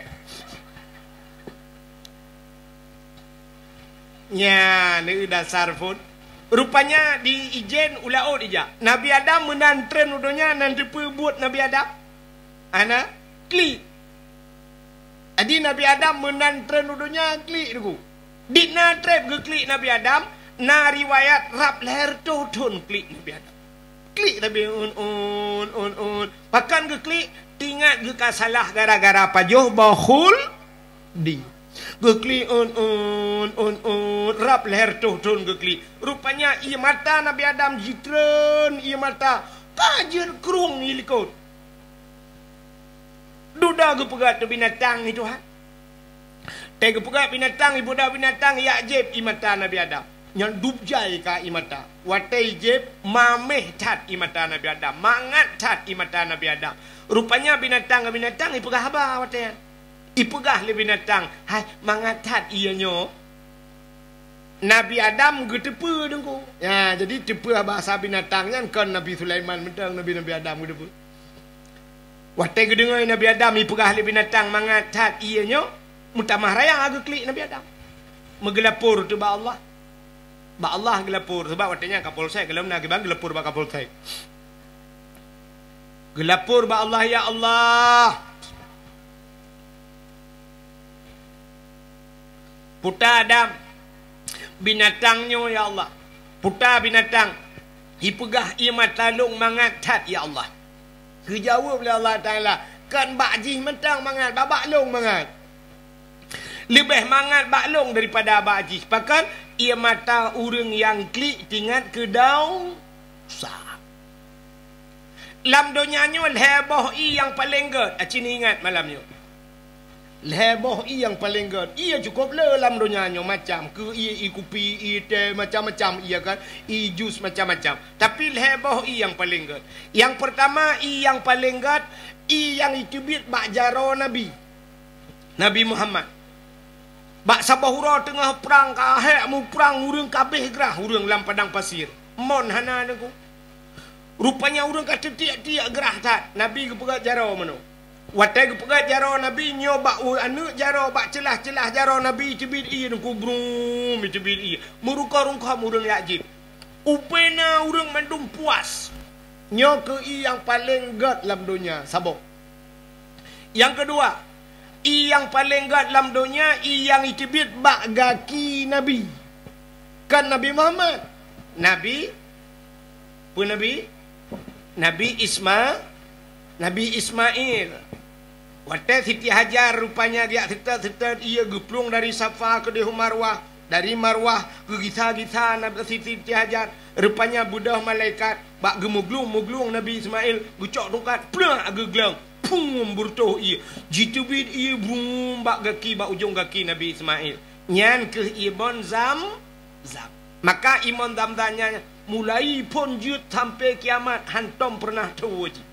Nya, neu dasar phon. Rupanya di ijen u laôt ijak. Nabi Adam meunan treun u donya nan teupeu buet Nabi Adam. Ana klik. Jadi Nabi Adam meunan treun u donya klik Teungku. Di na treb geuklik Nabi Adam, na riwayat rab lhèe reutôh thon klik Nabi Adam. Klik Nabi un, un, un, un. Pakon geuklik, tingat geuka salah gara-gara pajoh boh khul di. Geuklik un, un, un, un, rab lhèe reutôh thon geuklik. Rupanya ié mata Nabi Adam jitreun ié mata. Ka jeuet krueng ié likot. Dudoe geupeugah tu binatang itu ha. Teuh geupeugah binatang, ibuda binatang yak jép ié mata Nabi Adam. Nyan dub jai ka ié mata. Watèe jép maméh that ié mata Nabi Adam, mangat that ié mata Nabi Adam. Rupanya binatang ngon binatang ipeugah haba watèe nyan. Ipeugah lé binatang, "Hai, mangat that ié nyoe." Nabi Adam geuteupeue Teungku. Ya, jadi teupeue bahasa binatang nyan kon Nabi Sulaiman mantong, Nabi-Nabi Adam geuteupeue. Watèe geudeungoe Nabi Adam ipeugah lé binatang mangat that ié nyoe, meutamah raya geuklik Nabi Adam. Meugeulapor teuh bak Allah. Bak Allah geulapor, sabab watèe nyan Kapolsek, kalau na geuban geulapor bak Kapolsek. Geulapor bak Allah, "Ya Allah, puta Adam, binatang nyoe, ya Allah. Puta binatang, ipeugah ié mata lôn mangat that, ya Allah." Geujaweueb lé Allah Taala, "Kon bak jih mantong mangat, bak, bak lôn mangat. Leubeh mangat bak lôn daripada bak jih. Pakon? Ié mata ureuëng nyang klik tingat keu desya." Lam donya nyoe lhèe boh ié nyang paleng gèt, aci ingat malam nyoe. Lhèe boh ié nyang paleng gèt. Ié cukôp le lam donya nyoe macam, keu ié, ié kupi, ié teh, macam-macam ié kan, ié jus macam-macam. Tapi lhèe boh ié nyang paleng gèt. Nyang peurtama ié nyang paleng gèt, ié nyang iteubiet bak jaroe Nabi. Nabi Muhammad. Bak saboh uroe teungoh prang ka hék muprang ureuëng ka abéh grah ureuëng lam padang pasir. Mon hana Teungku. Rupanya ureuëng ka teutiek-tiek grah that. Nabi geupeugèt jaroe meunoe. Watèe geupeugèt jaroe Nabi nyoe bak u-, aneuk jaroe bak ceulah-ceulah jaroe Nabi iteubiet ié Teungku brum iteubiet ié. Meurungkô-rungkô ureuëng yak jép. Ubena ureuëng mandum puas. Nyoe keuh ié nyang paleng gèt lam donya saboh. Nyang keudua, ié nyang paleng gèt lam donya, ié nyang iteubiet bak gaki Nabi. Kon Nabi Muhammad. Nabi, peue Nabi? Nabi Isma-, Nabi Ismail. Watèe Siti Hajar rupanya geujak seutôt-seutôt ié geuplueng dari Safa keudéh u Marwah, Dari marwah geugisa-gisa Nabi Siti Hajar, rupanya beudôh malaikat bak geumuglueng-muglueng Nabi Ismail, geucok tungkat, plak geugleueng, phum beureutoh ié, jiteubiet ié brum bak gaki, bak ujong gaki Nabi Ismail. Nyan kheueh ié bon Zam-Zam. Maka ié bon Zam-Zam nyan mulai phon jeuet sampai kiamat hantom peureunah tho jih.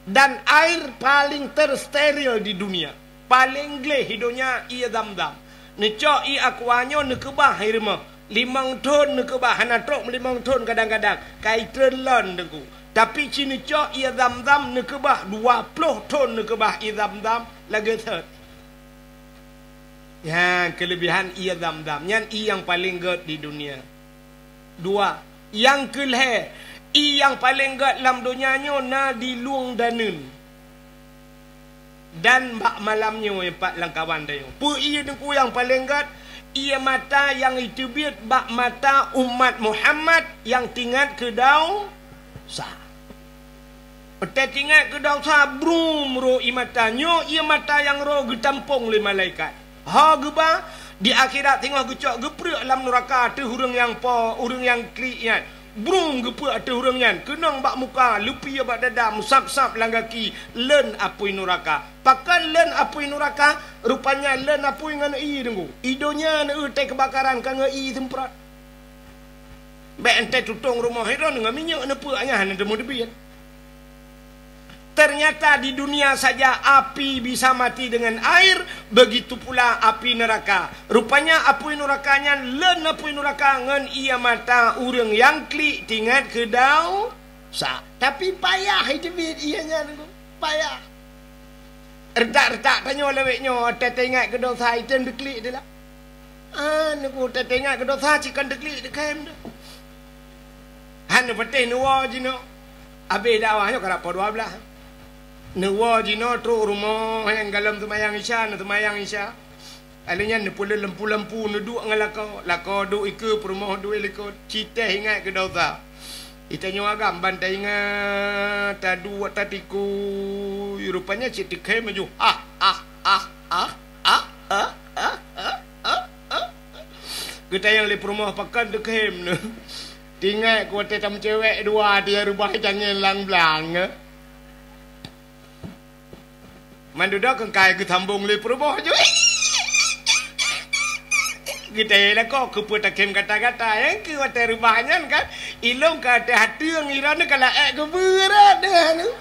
Dan air paling tersteril di dunia. Paleng gleh di donya ié Zam-Zam. Neucok ié aqua nyoe neukeubah ié rumoh. Limong thon neukeubah, hana trok limong thon kadang-kadang. Ka itreun lon Teungku. Tapi ci neucok ié Zam-Zam neukeubah, dua ploh thon neukeubah ié Zam-Zam lagèe sot. Nyan keulebihan ié Zam-Zam. Nyan ié nyang paleng gèt di dunia. Dua. Nyang keulhèe, ié nyang paleng gèt lam donya nyoe na di Lông Daneun. Dan bak malam nyoe, pat lam kawan tanyoe. Peue ié Teungku nyang paleng gèt? Ié mata nyang jiteubiet bak mata umat Muhammad nyang teuingat keu desya. Watèe teuingat keu desya, brum, ro ié mata. Nyoe ié mata nyang ro geutampông lé malaikat. Ho geuba, di akhirat singoh geucok geupreuek lam nuraka ateueh ureueng nyang po, ureueng nyang klik nyan. Brum, geupreuek ateueh ureueng nyan, keunong bak muka, leupie bak dada, meusab-sab lam gaki, leuen apui nuraka. Pakon leuen apui nuraka? Rupanya leuen apui ngon ié Teungku. Di donya na watèe keubakaran ka ngon ié seumprot. Bèk watèe tutong rumoh droeneuh ngon minyeuk neupeuk nyan hana teumeubiet. Ternyata di dunia saja api bisa mati dengan air, begitu pula api neraka. Rupanya apui nuraka nyan leuen apui nuraka ngon ié mata ureueng nyang klik teuingat keu desya. Tapi payah jiteubiet ié nyan, payah. Retak-retak tanyoe lawét nyoe, watèe teuingat keu desya, item teuklik teuh lah. Ah, Teungku, watèe teuingat keu desya, cit kon teuklik teuh khem teuh. Han neupatéh neuwoe jinoe. Abéh dakwah nyoe karab poh dua blaih. Neuwoe jinoe trok rumoh nyang galom seumayang Isya, neuseumayang Isya. Alèh nyan neupeuleuen lampu-lampu, neuduek ngon lakoe. Lakoe duek ikeue, peurumoh duek likot. Ci teuh ingat keu desya. Di tanyoe agam ban taingat, taduek, tatikui. Rupanya cit teukhem laju. Ah, ah, ah, ah, ah, ah, ah, ah, ah, ah, ah. Geutanyong lé peurumoh pakon teukhem nyoe. Teuingat keu watèe tameucewek dua di reubah cangèn lam blang. Mandum doa keukai geusambong lé peurumoh jih. Geutanyong lakoe keupeue takhem gata-gata, nyang keu watèe reubah nyan kan, ilôn ka watèe hateueng, iroe nyoe ka laék keubeurot deuh nyoe.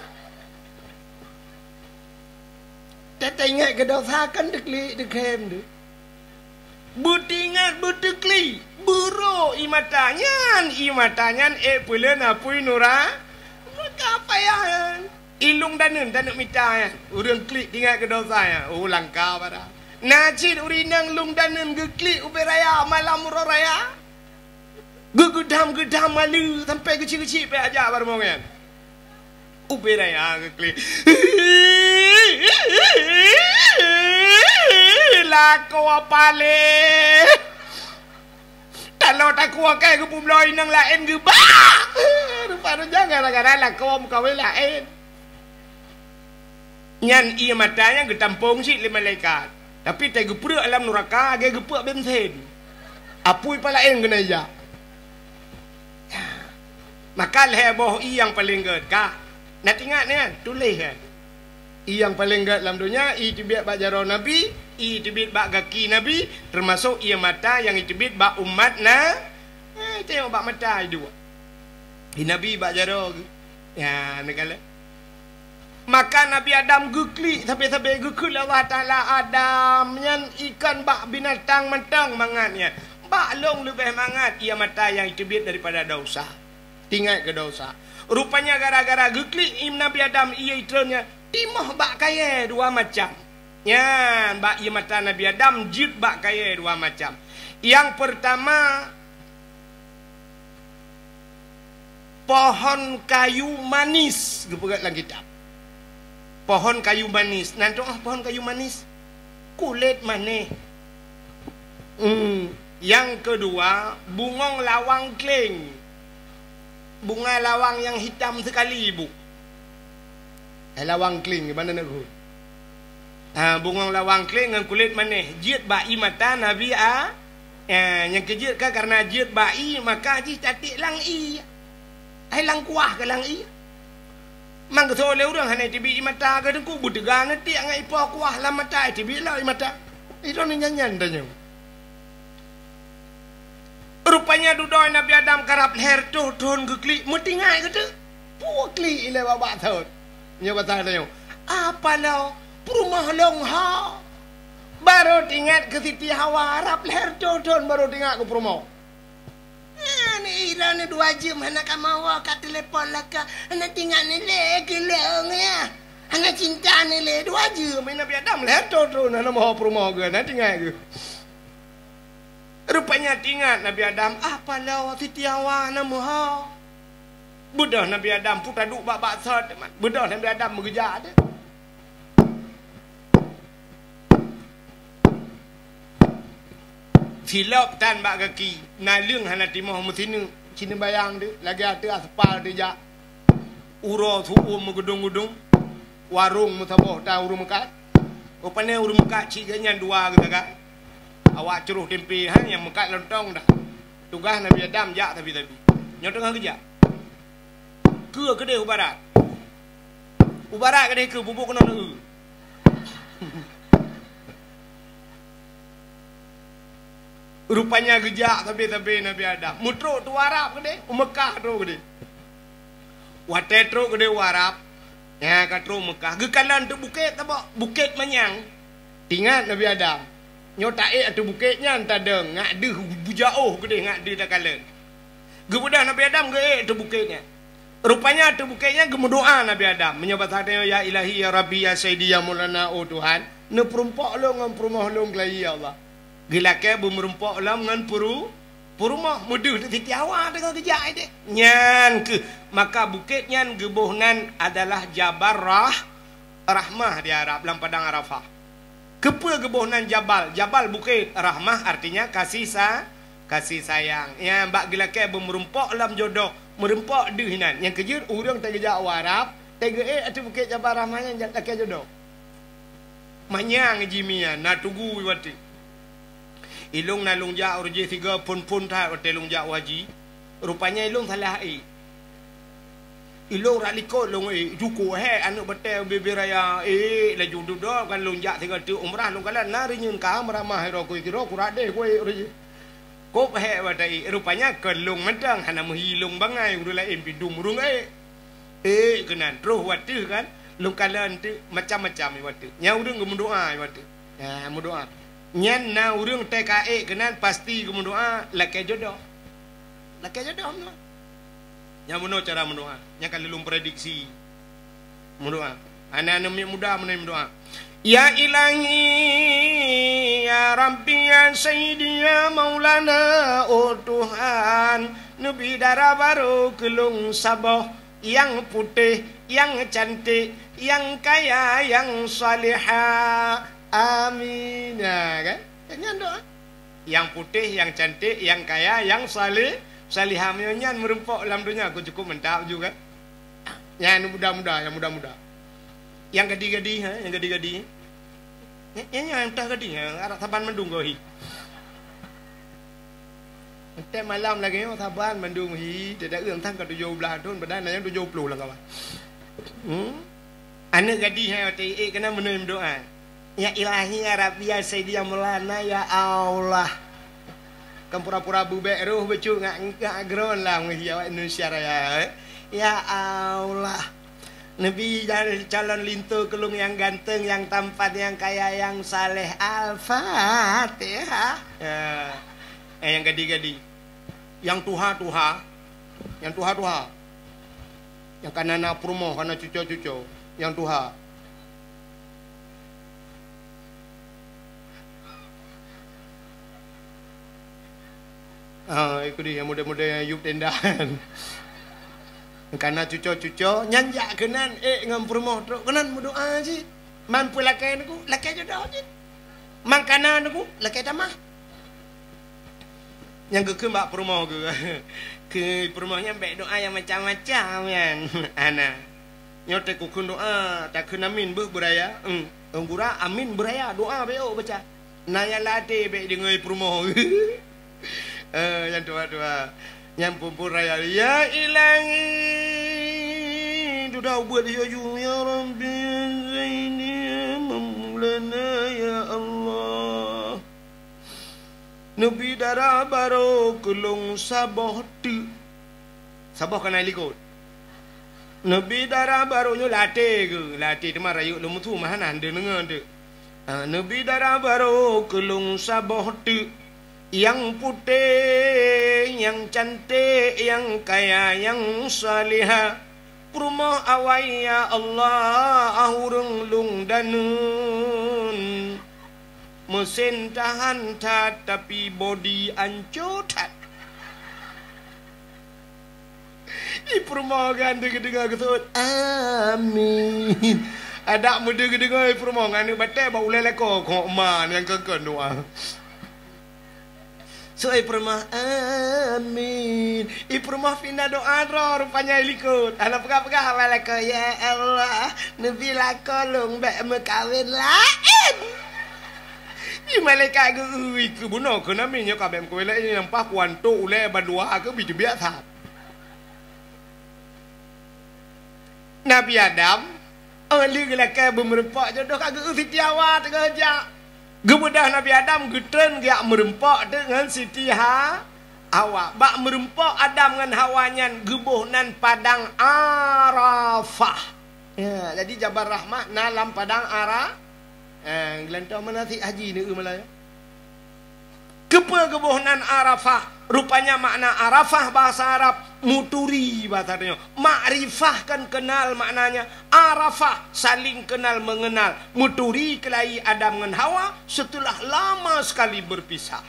Teuingat keu desya kan teuklik teukhem teuh. Beuteuingat, beuteuklik, beurok ié mata nyan, ié mata nyan ék peuleuen apui nura-, nuraka payah nyan. Di Lông Daneun taneuk mita nyan, ureueng klik teuingat keu desya nyan, oh, langka bara. Na cit ureueng inong Lông Daneun geuklik ubé raya malam uroe raya. Geugeudam-geudam maleue sampai geuchik-geuchik pih aja barumong nyan. Ubé raya geuklik. Lakoe paléh. Taloe takue keu geupubloe inong laén geuba. Rupa-rupa gara-gara lakoe meukawen laén. Nyan ié mata nyan geutampong cit lé malaikat. Tapi watèe geupreuek lam nuraka lagèe geupreuek bensen. Apui palaén keuneuk jak. Maka lhèe boh ié nyang paleng gèt ka. Na teuingat nyan, tuléh nyan. Ié nyang paleng gèt lam donya, ié teubiet bak jaroe Nabi, ié teubiet bak gaki Nabi, teumasok ié mata nyang teubiet bak umat na. Eh, tengok bak mata iduek. Di Nabi bak jaroe geuh. Ya, neukalon. Maka Nabi Adam geuklik sabe-sabe, geukheun lé Allah Taala, "Adam, nyan ikon bak binatang mantong mangat nyan. Bak lôn leubeh mangat ié mata nyang teubiet daripada desya." Teuingat keu desya. Rupanya gara-gara geuklik ié Nabi Adam ié itreun nyan, timoh bak kayèe dua macam. Nyan bak ié mata Nabi Adam jeuet bak kayèe dua macam. Nyang peurtama, pohon kayu manis geupeugah lam kitab. Pohon kayu manis. Nan tu'oh pohon kayu manis? Kulét manéh. Hmm. Nyang keudua, bungong lawang kleng. Bunga lawang nyang hitam sekali, Bu. Eh, lawang kleng, gimana nak geuhôt? Ha, bungong lawang kleng ngon kulét manéh. Jeuet bak ié mata Nabi A-, Eh, nyang keujeuet ka karena jeuet bak ié, maka jih tatiek lam ié. Hai lam kuah ka lam ié. Mangkeusok lé ureuëng hana teubiet ié mata ka teungku, beuteuga neutiek ngon ipo kuah lam mata, teubiet lom ié mata. Itu ni nyan-nyan tanyoe. Rupanya dudoe Nabi Adam karab lhèe reutôh thon geuklik, meutinggai geuteuk. Peue klik ilèe babah thon. Nyoe basa tanyoe. Apa lo peurumoh lôn ho? Barô teuingat keu Siti Hawa, rab lhèe reutôh thon barô teuingat keu peurumoh. Ah, ni ira ni dua jeuem hana kamoe woe ka telepon laka, hana teuingat ni lé keu lôn ya. Hana cinta ni lé dua jeuem. Nabi Adam lhèe reutôh thon hana meuho peurumoh geuh, hana teuingat geuh. Rupanya teuingat Nabi Adam, ah, paloe Siti Hawa hana meuho. Beudôh Nabi Adam peue taduek bak-bak sot, teuma. Beudôh Nabi Adam meugeujak teuh. Silop tan bak gaki, naleueng hana timoh meusineuk, sineuk bayang teuh, lagèe ateueh aspal teuh jak. Uroe su-uem meugudong-gudong, warong meusaboh tan ureueng meukat. Rupanya ureueng meukat cit geuh nyan dua geusagai. Awak curoh tempe, ha, nyang meukat lontong dah. Tugaih Nabi Adam jak sabe-sabe. Nyoe teungoh geujak. Keue keudeh u barat. U barat keudeh keue, bubuk keunoe neu-eu. Rupanya geujak sabe-sabe Nabi Adam. Meutrok teuh u Arab keudeh, u Meukah trok keudeh. Watèe trok keudeh u Arab, nyan ka trok Meukah, geukalon teuh bukét saboh, Bukét Manyang. Teuingat Nabi Adam. Nyoe taék ateueh bukét nyan tadong, ngat deuh bujaôh keudeh ngat deuh takalon. Geubeudôh Nabi Adam geuék ateueh bukét nyan. Rupanya ateueh bukét nyan geumeudoa Nabi Adam. Meunyoe basa tanyoe, "Ya Ilahi, ya Rabbi, ya Sayyidi, ya Maulana, oh Tuhan, neupeurumpok lôn ngon peurumoh lôn keulayi, ya Allah." Geulakèe beumeurumpok lom ngon peuru-, peurumoh, meudeuh di Siti Hawa teungoh geujak idéh. Nyan keuh, maka bukét nyan geuboh nan adalah Jabal Rah-, Rahmah di Arab, lam Padang Arafah. Keupeue geuboh nan jabal? Jabal bukét, rahmah artinya kasih sa-, kasih sayang. Nyan bak geulakèe beumeurumpok lom jodoh, meurumpok deuh inan. Nyang keujeuet ureueng teugeujak u Arab, teugeue ateueh bukét Jabal Rahmah nyan lakèe jodoh. Manyang jih mian, na tugu watèe. Ilôn na lôn jak uroe jih sigoe phôn-phôn that watèe lôn jak u haji. Rupanya ilôn salah ék. Ilôn rot likot lôn ék, jukuk hék aneuk batèe ubé-bé raya, ék laju dudoe kan lôn jak sigoe teuk umrah lôn kalon na reunyeun ka meuramah sidroe keu sidroe kuradeh kuék uroe jih. Kôb hék watèe ék, rupanya kon lôn mantong hana meuhi lôn bangai ureueng laén pih dum ureueng ék. Ék keunan, troh watèe kan, lôn kalon teuk macam-macam watèe. Nyan ureueng geumeudoa watèe. Nah, meudoa. Nyan na ureueng teuka ék keunan pasti geumeudoa lakèe jodoh. Lakèe jodoh meudoa. Nyan bunoe cara meudoa. Nyan ka lôn prediksi. Meudoa. Aneuk-aneuk miet muda meunan meudoa. Ya Ilahi, ya Rabbi, ya Sayyidi, ya Maulana, oh Tuhan, neubi dara barô keu lôn saboh, nyang putéh, nyang cantik, nyang kaya, nyang salihah. Amin. Ya kan? Nyan doa. Nyang putéh, nyang cantik, nyang kaya, nyang saleh, salihah. Meunyoe nyan meurumpok lam donya, ka cukup mantap ju kan? Nyang muda-muda, nyang muda-muda. Nyang gadih-gadih, ha, nyang gadih-gadih. Nyang, nyang, nyang teuh gadih, ha, arak saban mandum gohi. Entek malam lagèe nyoe saban mandum hi, tidak eueng sang ka tujoh blah thon, padahai na nyang tujoh ploh lam kawan. Hmm? Aneuk gadih hai watèe ék keunan meunoe meudoa. Ya Ilahi, ya Rabbi, ya Sayyidi, ya Maulana, ya Allah. Kan pura-pura beubèk roh bacut ngak, ngak gron lah meuhi awak Indonesia Raya, eh. Ya Allah. Neubi calon linto keu lôn nyang ganteng, nyang tampan, nyang kaya, nyang saleh. Al-Fatihah. Ya. Eh, nyang gadih-gadih. Nyang tuha-tuha. Nyang tuha-tuha. Nyang ka na, na peurumoh, ka na cuco-cuco. Nyang tuha. Ah, ikut dia, model-model nyang yup tenda. Ka na cuco-cuco, nyan jak keunan, ék ngon peurumoh trok keunan meudoa cit. Man peulakèe neuk, lakèe jodoh cit. Man ka na neuk, lakèe tamah. Nyang geukheun bak peurumoh geuh. Keu peurumoh nyan bèk doa nyang macam-macam nyan. Hana. Nyoe teukheun doa, takheun amin beuh beuraya. Em, gura amin beuraya, doa bèk ôk baca. Na nyang lam até bèk deungoe peurumoh geuh. Eh, nyang tuha-tuha. Nyang phon-phon raya, "Ya Ilahi, dudoe ubeuet lheueh ju, ya Rabbi, zaini maulana, ya Allah." Neubi dara barô keu lôn saboh teuk. Saboh ka na likot. Neubi dara barô nyoe latée geuh, latée teuma rayeuk lôn meusu mah hana deungoe teuk. Ah, neubi dara barô keu lôn saboh teuk, nyang putéh, nyang canték, nyang kaya, nyang salihah. Peurumoh awai, ya Allah, ah, ureuëng lôn daneun. Meusén tahan that, tapi bodi ancô that. I peurumoh kan deungoe-deungoe geuseuôt, "Amin." Adak meudeungoe-deungoe i peurumoh ngon aneuk batée bak ulée lakoe, kok ma nyang keukon doa. Seuôt i peurumoh, "Amin." I peurumoh pih na doa droe rupanya i likot. Hana peugah-peugah awai lakoe, "Ya Allah, neubi lakoe lôn bék meukawen laén." I malaikat geu-, "Ui, keu bunoe keu nami nyoe ka bék meukawen laén, nyang paih kuantok ulée bandua keu bi teubiet that." Nabi Adam, oh, lheueh geulakée beumeureumpok jodoh ka geu-, Siti Hawa teungoh jak. Geubeudôh Nabi Adam geutreun geujak meureumpok teuk ngon Siti Ha-, Hawa. Bak meureumpok Adam ngon Hawa nyan geuboh nan Padang Arafah. Ya, jadi Jabal Rahmah na lam Padang Ara-, eh, geulantoe manasik haji neu-eu malai. Keupeue geuboh nan Arafah? Rupanya makna Arafah bahasa Arab, muturi bahasa tanyoe. Makrifah kan kenal maknanya. Arafah, saling kenal mengenal. Muturi keulayi Adam ngon Hawa setelah lama sekali berpisah.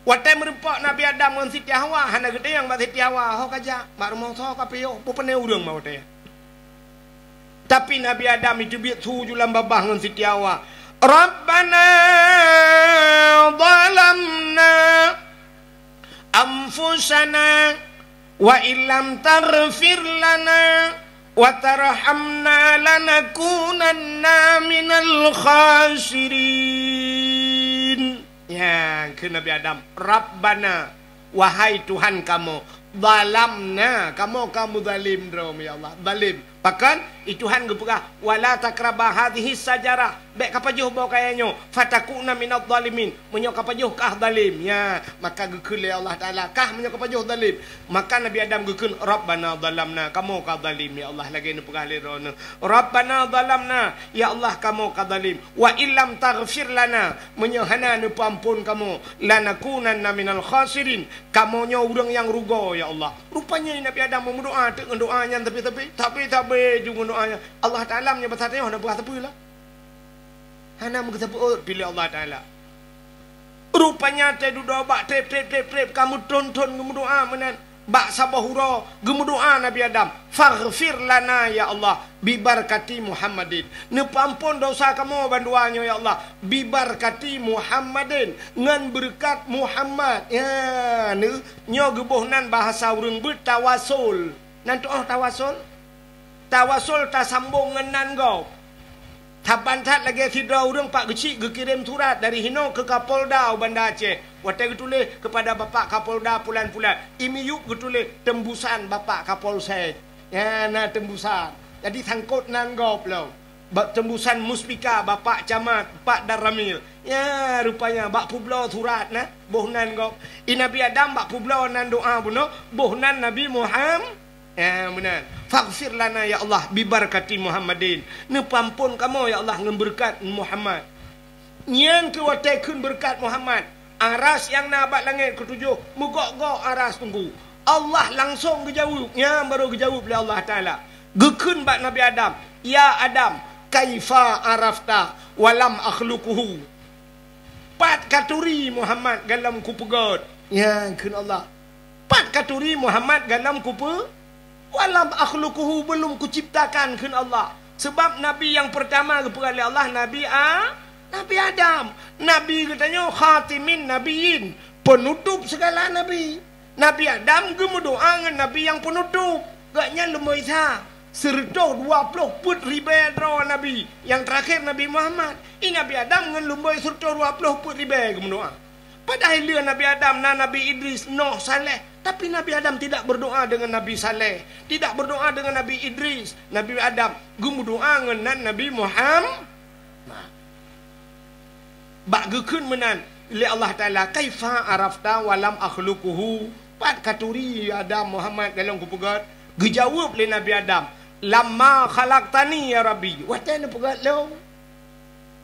Watée meureumpok Nabi Adam ngon Siti Hawa, hana geutanyong bak Siti Hawa, "Ho ka jak, bak rumoh soe ka piôh, peue pane ureuëng ma watée?" Tapi Nabi Adam iteubiet su ju lam babah ngon Siti Hawa. "Rabbana zalamna anfusana wa illam taghfir lana wa tarhamna lanakunanna minal khasirin." Nyan kheun Nabi Adam, "Rabbana, wahai Tuhan kamoe, zalamna, kamoe ka meuzalim droe, ya Allah, zalim." Pakon? I Tuhan geupeugah, "Wala taqraba hadhihi syajarah." Bék kapajoh boh kayée nyoe, "fatakuna minadh dhalimin." Meunyoe kapajoh kah zalim, ya, maka geukheun lé Allah Taala, "Kah meunyoe kapajoh zalim." Maka Nabi Adam geukheun, "Rabbana zalamna," kamoe ka zalim, ya Allah, lagée neupeugah lé droeneuh. "Rabbana zalamna," ya Allah, kamoe ka zalim. "Wa illam taghfir lana," meunyoe hana neupeuamphon kamoe, "lanakunanna minal khasirin," kamoe nyoe ureuëng nyang rugoe, ya Allah. Rupanya Nabi Adam meumeudoá teuk ngon doá nyan sabe-sabe, sabe-sabe ju ngon doá nyan. Allah Taala meunyoe basa tanyoe hana peugah sapeue lah. Hana meugeuseuôt piléh Allah Taala. Rupanya teududoe bak treb, treb, treb, treb, ka meuthon-thon geumeudoá meunan. Bak saboh uroe geumeudoá Nabi Adam, "Faghfir lana ya Allah, bibarkati Muhammadin." Neupeuamphon dosa kamoe bandua nyoe ya Allah, bibarkati Muhammadin, ngon beureukat Muhammad. Ya, neu-, nyoe geuboh nan bahasa ureuëng beuet tawasul. Nan tuoh tawasul? Tawasul tasambong ngon nan gob. Saban that lagée sidroe ureuëng Pak Geuchik geukirém surat dari hinoe keu Kapolda u Banda Aceh. Watée geutuléh, "Kepada Bapak Kapolda pulan-pulan." I miyueb geutuléh, "Tembusan Bapak Kapolsek." Ya, na tembusan. Jadi sangkot nan gob lom. Bak tembusan Muspika, Bapak Camat, Pak Danramil. Ya, rupanya bak peubloe surat na, boh nan gob. I Nabi Adam bak peubloe nan doá bunoe, boh nan Nabi Muham-, Ya, meunan. "Faghfir lana ya Allah, bibarkati Muhammadin." Neupeuamphon kamoe ya Allah ngon beureukat Muhammad. Nyan keuh watée kheun beureukat Muhammad, aras nyang na bak langét keutujoh meugok-gok aras teungku. Allah langsong geujaweueb, nyan barô geujaweueb lé Allah Taala. Geukheun bak Nabi Adam, "Ya Adam, kaifa arafta walam akhluquhu?" Pat katuri Muhammad gohlom kupeugét? Nyan kheun Allah. Pat katuri Muhammad gohlom kupe-, walam akhluquhu, belum kuciptakan, kheun Allah. Sebab nabi nyang peurtama geupeugah lé Allah, Nabi A-, Nabi Adam. Nabi geutanyoe khatimin nabiyyin, penutup segala nabi. Nabi Adam geumeudoá ngon nabi nyang penutup. Gobnyan leumo Isa, sireutôh dua ploh peuet ribée droe nabi. Nyang teurakhé Nabi Muhammad. I Nabi Adam ngon leumo sireutôh dua ploh peuet ribée geumeudoá. Padahai lheueh Nabi Adam na Nabi Idris, Nuh, Saleh. Tapi Nabi Adam tidak berdoa dengan Nabi Saleh, tidak berdoa dengan Nabi Idris. Nabi Adam geumeudoa ngon nan Nabi Muhammad. Bak geukheun meunan lé Allah Taala, "Kaifa arafta wa lam akhluquhu?" Pat katuri Adam Muhammad ka lôn kupeugét? Geujaweueb lé Nabi Adam, "Lamma khalaqtani ya Rabbi," watée neupeugét lôn.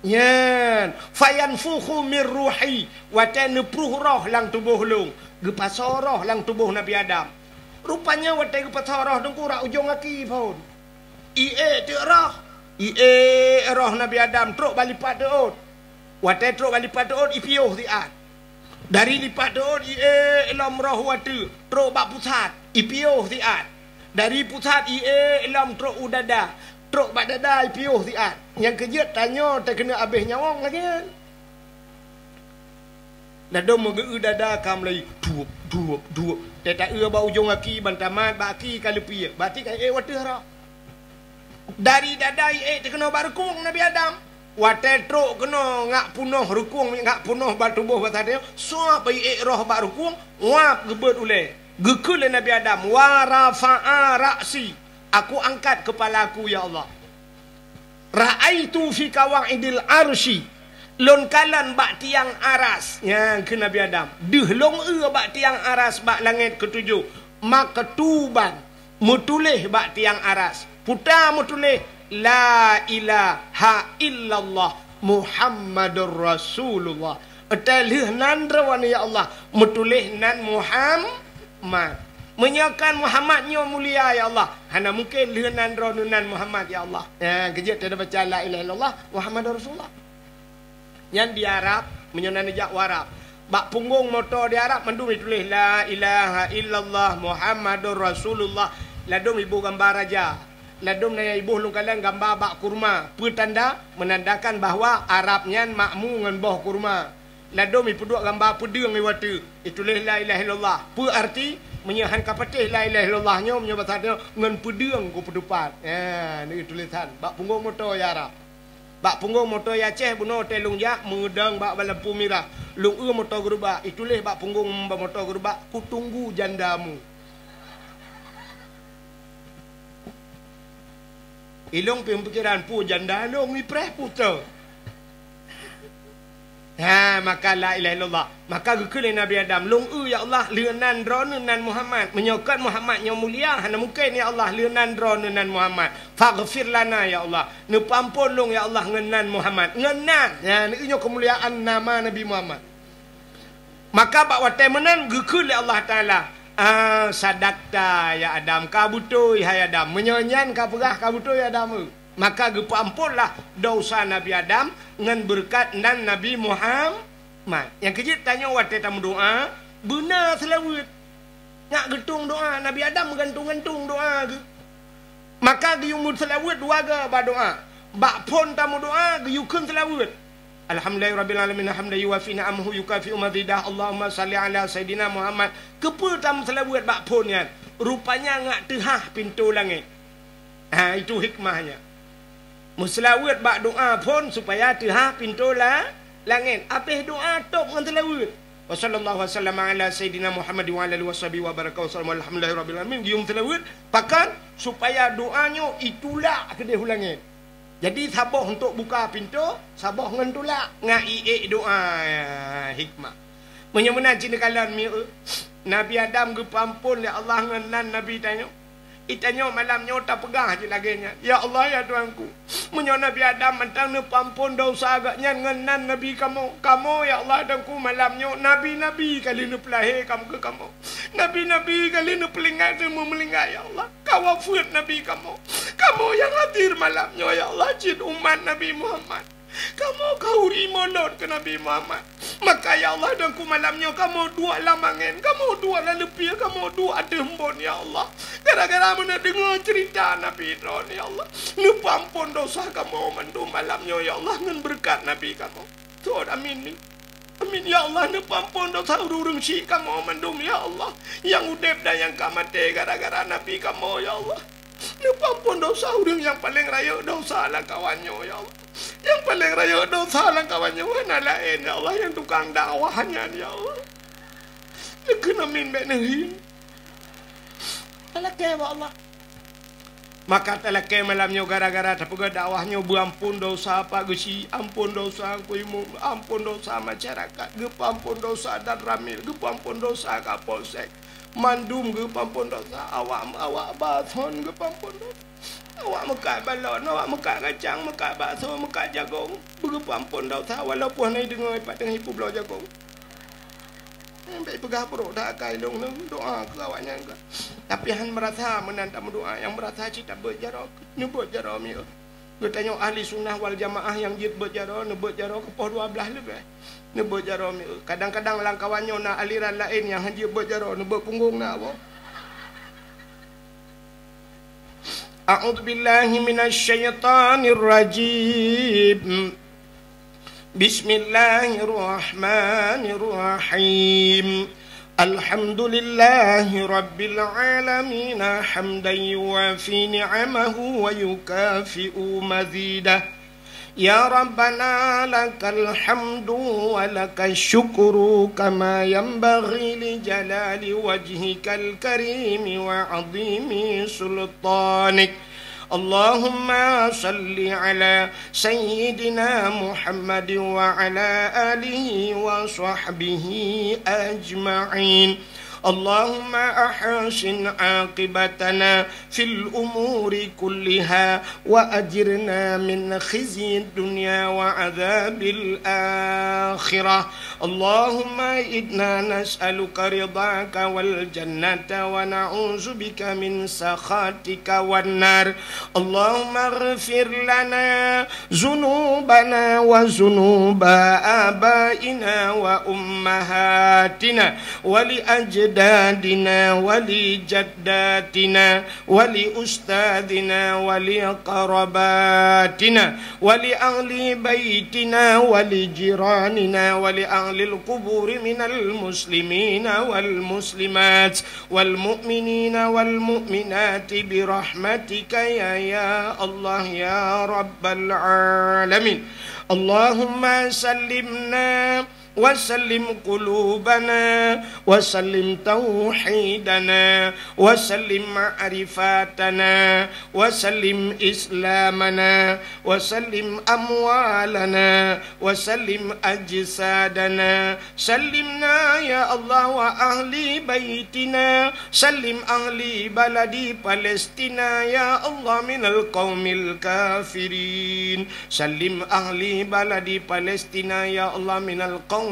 Nyan, "Fayanfukhu mir ruhi," watée neupruh roh lam tuboh lôn, geupasoe roh lam tuboh Nabi Adam. Rupanya watée geupasoe roh teungku rot ujong aki phon. Iék teuk roh, iék roh Nabi Adam trok bak lipat teuôt. Watée trok bak lipat teuôt, ipiôh siat. Dari lipat teuôt iék lom roh u ateueh, trok bak pusat, ipiôh siat. Dari pusat iék lom trok u dada, trok bak dada ipiôh siat. Nyang keujeuet tanyoe teukeuna abéh nyawöng lagée nyan. Ladôm meugeu-eu dada ka meulayeue, duep, duep, duep. Teuta-eu bak ujong aki, ban tamat bak aki ka leupie, bak ti ka ék wateueh roh. Dari dada iék teukeunoe bak rukung Nabi Adam. Watée trok keunoe ngak punoh rukung, ngak punoh bak tuboh bak satéh, suab iék roh bak rukung, wab geubeuet ulée. Geukheun lé Nabi Adam, "Wa rafa'a ra'si," aku angkat keupala aku, ya Allah. "Ra'aitu fi qawaidil arsy," lôn kalon bak tiang aras. Nyan kheun Nabi Adam, deuh lôn eu bak tiang aras bak langét keutujoh, maktuban, meutuléh bak tiang aras. Peue ta meutuléh, "La ilaha illallah Muhammadur Rasulullah." Watée lheueh nan droeneuh, ya Allah, meutuléh nan Muhammad. Meunyoe kon Muhammad nyoe mulia, ya Allah, hana mungken lheueh nan droeneuh nan Muhammad, ya Allah. Nyan keujeuet tabaca la ilaha illallah Muhammadur Rasulullah. Nyan di Arab, meunyoe na neujak u Arab. Bak punggong moto di Arab mandum ituléh, "La ilaha illallah Muhammadur Rasulullah." Ladôm iboh gamba raja. Ladôm na nyang iboh lôn kalon gamba bak kurma. Peue tanda? Meunandakan bahwa Arab nyan makmu ngon boh kurma. Ladôm ipeuduek gamba peudeueng i watée, ituléh, "La ilaha illallah." Peue arti? Meunyoe han ka patéh la ilaha illallah nyoe, meunyoe basa nyoe, ngon peudeueng kupeuteupat. Nyan, nyoe tulésan bak punggong moto di Arab. Bak punggong moto di Aceh bunoe watée lôn jak meudong bak lampu mirah. Lôn eu moto geurubak, ituléh bak punggong bak moto geurubak, "Kutunggu jandamu." Ilôn pih meupikéran, "Peue janda lôn ipreh peue teuh?" Ha, maka la ilaha illallah. Maka geukheun lé Nabi Adam, "Lôn eu, ya Allah, lheueh nan droeneuh nan Muhammad. Meunyoe kon Muhammad nyoe mulia, hana mungken, ya Allah, lheueh nan droeneuh nan Muhammad. Faghfir lana, ya Allah. Neupeuamphon lôn, ya Allah, ngon nan Muhammad." Ngon nan. Nyan, nyoe keumuliaan nama Nabi Muhammad. Maka bak watée meunan geukheun lé Allah Taala, "Ah, sadakta ya Adam, ka beutôi hai Adam. Meunyoe nyan ka peugah, ka beutôi Adam eu." Maka geupeuamphonlah desya Nabi Adam ngon beureukat nan Nabi Muhammad. Nyang keujeuet tanyoe watée tameudoá, beuna seulaweuet. Nyak geutueng doá, Nabi Adam meugantung-gantung doá geuh. Maka geuyue meuseulaweuet dua goe bak doá. Bak phon tameudoá geuyue kheun seulaweuet. Alhamdulillahirabbil alamin, hamdan yuwafi ni'amahu yukafi'u mazidah. Allahumma shalli ala Sayyidina Muhammad. Keupeue tameuseulaweuet bak phon nyan? Rupanya nyak teuhah pintoe langét. Ha, itu hikmahnya. Meuseulaweuet bak doá phon supaya teuhah pintoe la-, langét. Abéh doá tôb ngon seulaweuet. Wa sallallahu wasallam ala Sayyidina Muhammad wa ala alihi wasahbihi wa baraka wa sallam. Alhamdulillahirabbil alamin. Geuyue meuseulaweuet pakon supaya doá nyoe itulak keudeh u langét. Jadi saboh untuk buka pintoe, saboh ngon tulak, ngon iék doá. Hikmah. Meunyoe meunan cit neukalon mieu, Nabi Adam geupeuamphon lé Allah ngon nan Nabi tanyoe. Itanyoe malam nyoe tapeugah jih lagée nyan, "Ya Allah, ya Tuhanku, meunyoe Nabi Adam mantong neupeuamphon desya gobnyan ngon nan Nabi kamoe, kamoe, ya Allah, Tuhanku, malam nyoe nabi-nabi ka lheueh neupeulahé kam keu kamoe. Nabi-nabi ka lheueh neupeulingat, neumeumeulingak, ya Allah. Ka wafeuet Nabi kamoe. Kamoe nyang hadir malam nyoe, ya Allah, cit umat Nabi Muhammad. Kamoe ka uri molot keu Nabi Muhammad. Maka, ya Allah, Tuhanku, malam nyoe kamoe duek lam angén, kamoe duek lam leupie, kamoe duek ateueh embon, ya Allah. Gara-gara meunan deungoe ceurita Nabi droeneuh, ya Allah, neupeuamphon desya kamoe mandum malam nyoe, ya Allah, ngon beureukat Nabi kamoe." Seuôt amin ni. Amin, ya Allah, neupeuamphon desya ureuëng-ureuëng syik kamoe mandum, ya Allah, nyang udeb dan nyang ka maté gara-gara Nabi kamoe, ya Allah. Neupeuamphon desya ureuëng nyang paleng rayeuk desya lam kawan nyoe, ya Allah. Nyang paleng rayeuk dosa lam kawan nyoe hana laén, ya Allah, nyang tukang dakwah nyan, ya Allah. Neukheun amin bék neuhi. Talakée bak Allah. Maka talakée malam nyoe gara-gara tapeugah dakwah nyoe, beuampon dosa Pak Geuchik, ampon dosa Teungku Imum, ampon dosa masyarakat, geupeuampon dosa Danramil, geupeuampon dosa Kapolsek. Mandum geupeuampon dosa, awak, awak Bason geupeuampon dosa. Awak meukat balon, awak meukat kacang, meukat bakso, meukat jagong, geupeuampon dosa walaupun hana jideungoe pat teungoh jipeubloe jagong. Bék peugah brok that akai lôn doa keu awaknyan ka. Tapi han meurasa meunan tameudoa, nyang meurasa cit tabeuet jaroe, neubeuet jaroe mieu. Geutanyoe ahli sunnah wal jamaah nyang jeuet beuet jaroe, neubeuet jaroe keu poh dua blaih leubeh. Neubeuet jaroe mieu. Kadang-kadang lam kawan nyoe na aliran laén nyang han jeuet beuet jaroe, neubeuet punggong na boh. A'udzubillahi minasyaitonirrajim. Bismillahirrahmanirrahim. Alhamdulillahi rabbil alamin, hamdan yuwafi ni'amahu wa yukafi'u mazidah. Ya Rabbana, lakal hamdu wa lakash syukru kama yanbaghi li jalali wajhikal karimi wa azimi sultanik. Allahumma salli ala sayyidina Muhammad wa ala alihi wa sahbihi ajma'in. Allahumma ahsin aqibatana fil umuri kulliha wa ajirna min khizyid dunya wa adzabil akhirah. Allahumma inna nas'aluka ridhaka wal jannata wa na'udzubika min sakhatika wan nar. Allahumma ighfir lana dzunubana wa dzunuba abaina wa ummahatina wa li ajdadina wa li jaddatina wa li ustadzina wa li qarabatina wa li ahli baitina wa li jiranina wa li ahlil quburi minal muslimina wal muslimat wal mu'minina wal mu'minati bi rahmatika ya, ya Allah ya rabbal alamin. Allahumma sallimna wa sallim qulubana wa sallim tauhidana wa sallim ma'rifatana wa sallim islamana wa sallim amwalana wa sallim ajsadana. Sallimna ya Allah wa ahli baitina. Sallim ahli baladi Palestina ya Allah minal qaumil kafirin. Sallim ahli baladi Palestina ya Allah minal qaumidh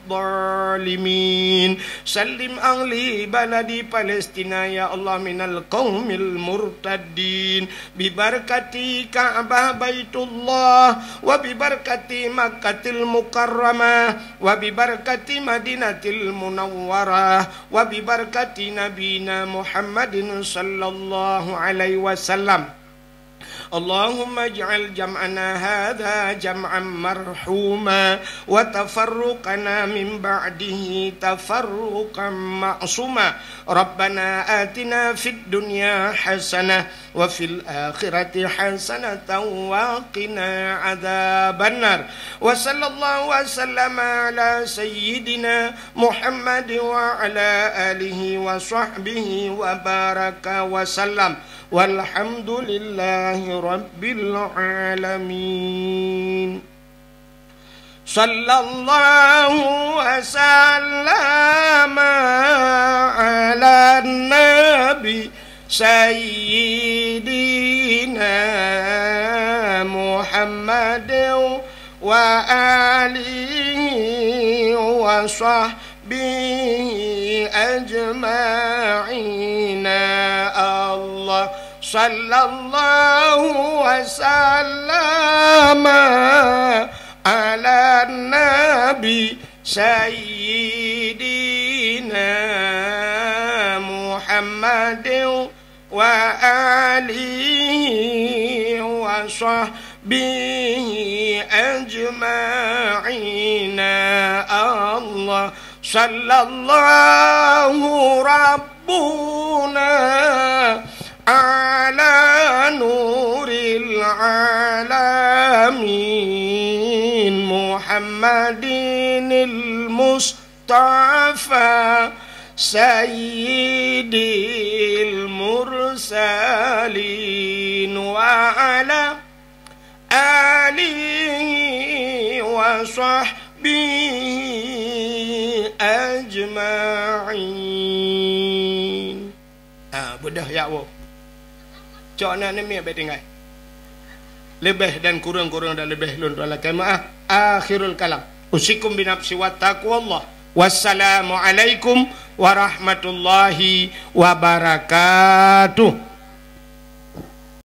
dhalimin. Sallim ahli baladi Palestina ya Allah minal qaumil murtaddin. Bibarakati Ka'bah Baitullah, wa bibarakati Makkatil Mukarramah, wa bibarakati Madinatil Munawwarah, wa bibarakati Nabina Muhammadin sallallahu alaihi wasallam. Allahumma ij'al jam'ana hadza jam'an marhuma, wa tafarruqana min ba'dihi tafarruqan ma'suma. Rabbana atina fid dunya hasanah wa fil akhirati hasanatan wa qina adzabannar. Wa sallallahu wa sallama ala sayyidina Muhammad wa ala alihi wa sahbihi wa baraka wa sallam. Walhamdulillahi rabbil alamin. Sallallahu wa sallama ala nabi sayyidina Muhammad wa alihi wa sahbihi ajma'in. Allah sallallahu wa sallama ala nabi sayyidina Muhammadin wa alihi wa sahbihi ajma'in. Allah sallallahu rabbuna ala nuril alamin. محمد المصطفى سيد المرسلين وعلى آله وصحبه أجمعين. Ha, beudôh yak woe. Cok na neumie bék tinggai. Leubeh dan kureueng-kureueng dan leubeh lôn tuan lakée meu'ah. Akhirul kalam. Usikum binafsi wa taqwallah. Wassalamualaikum warahmatullahi wabarakatuh.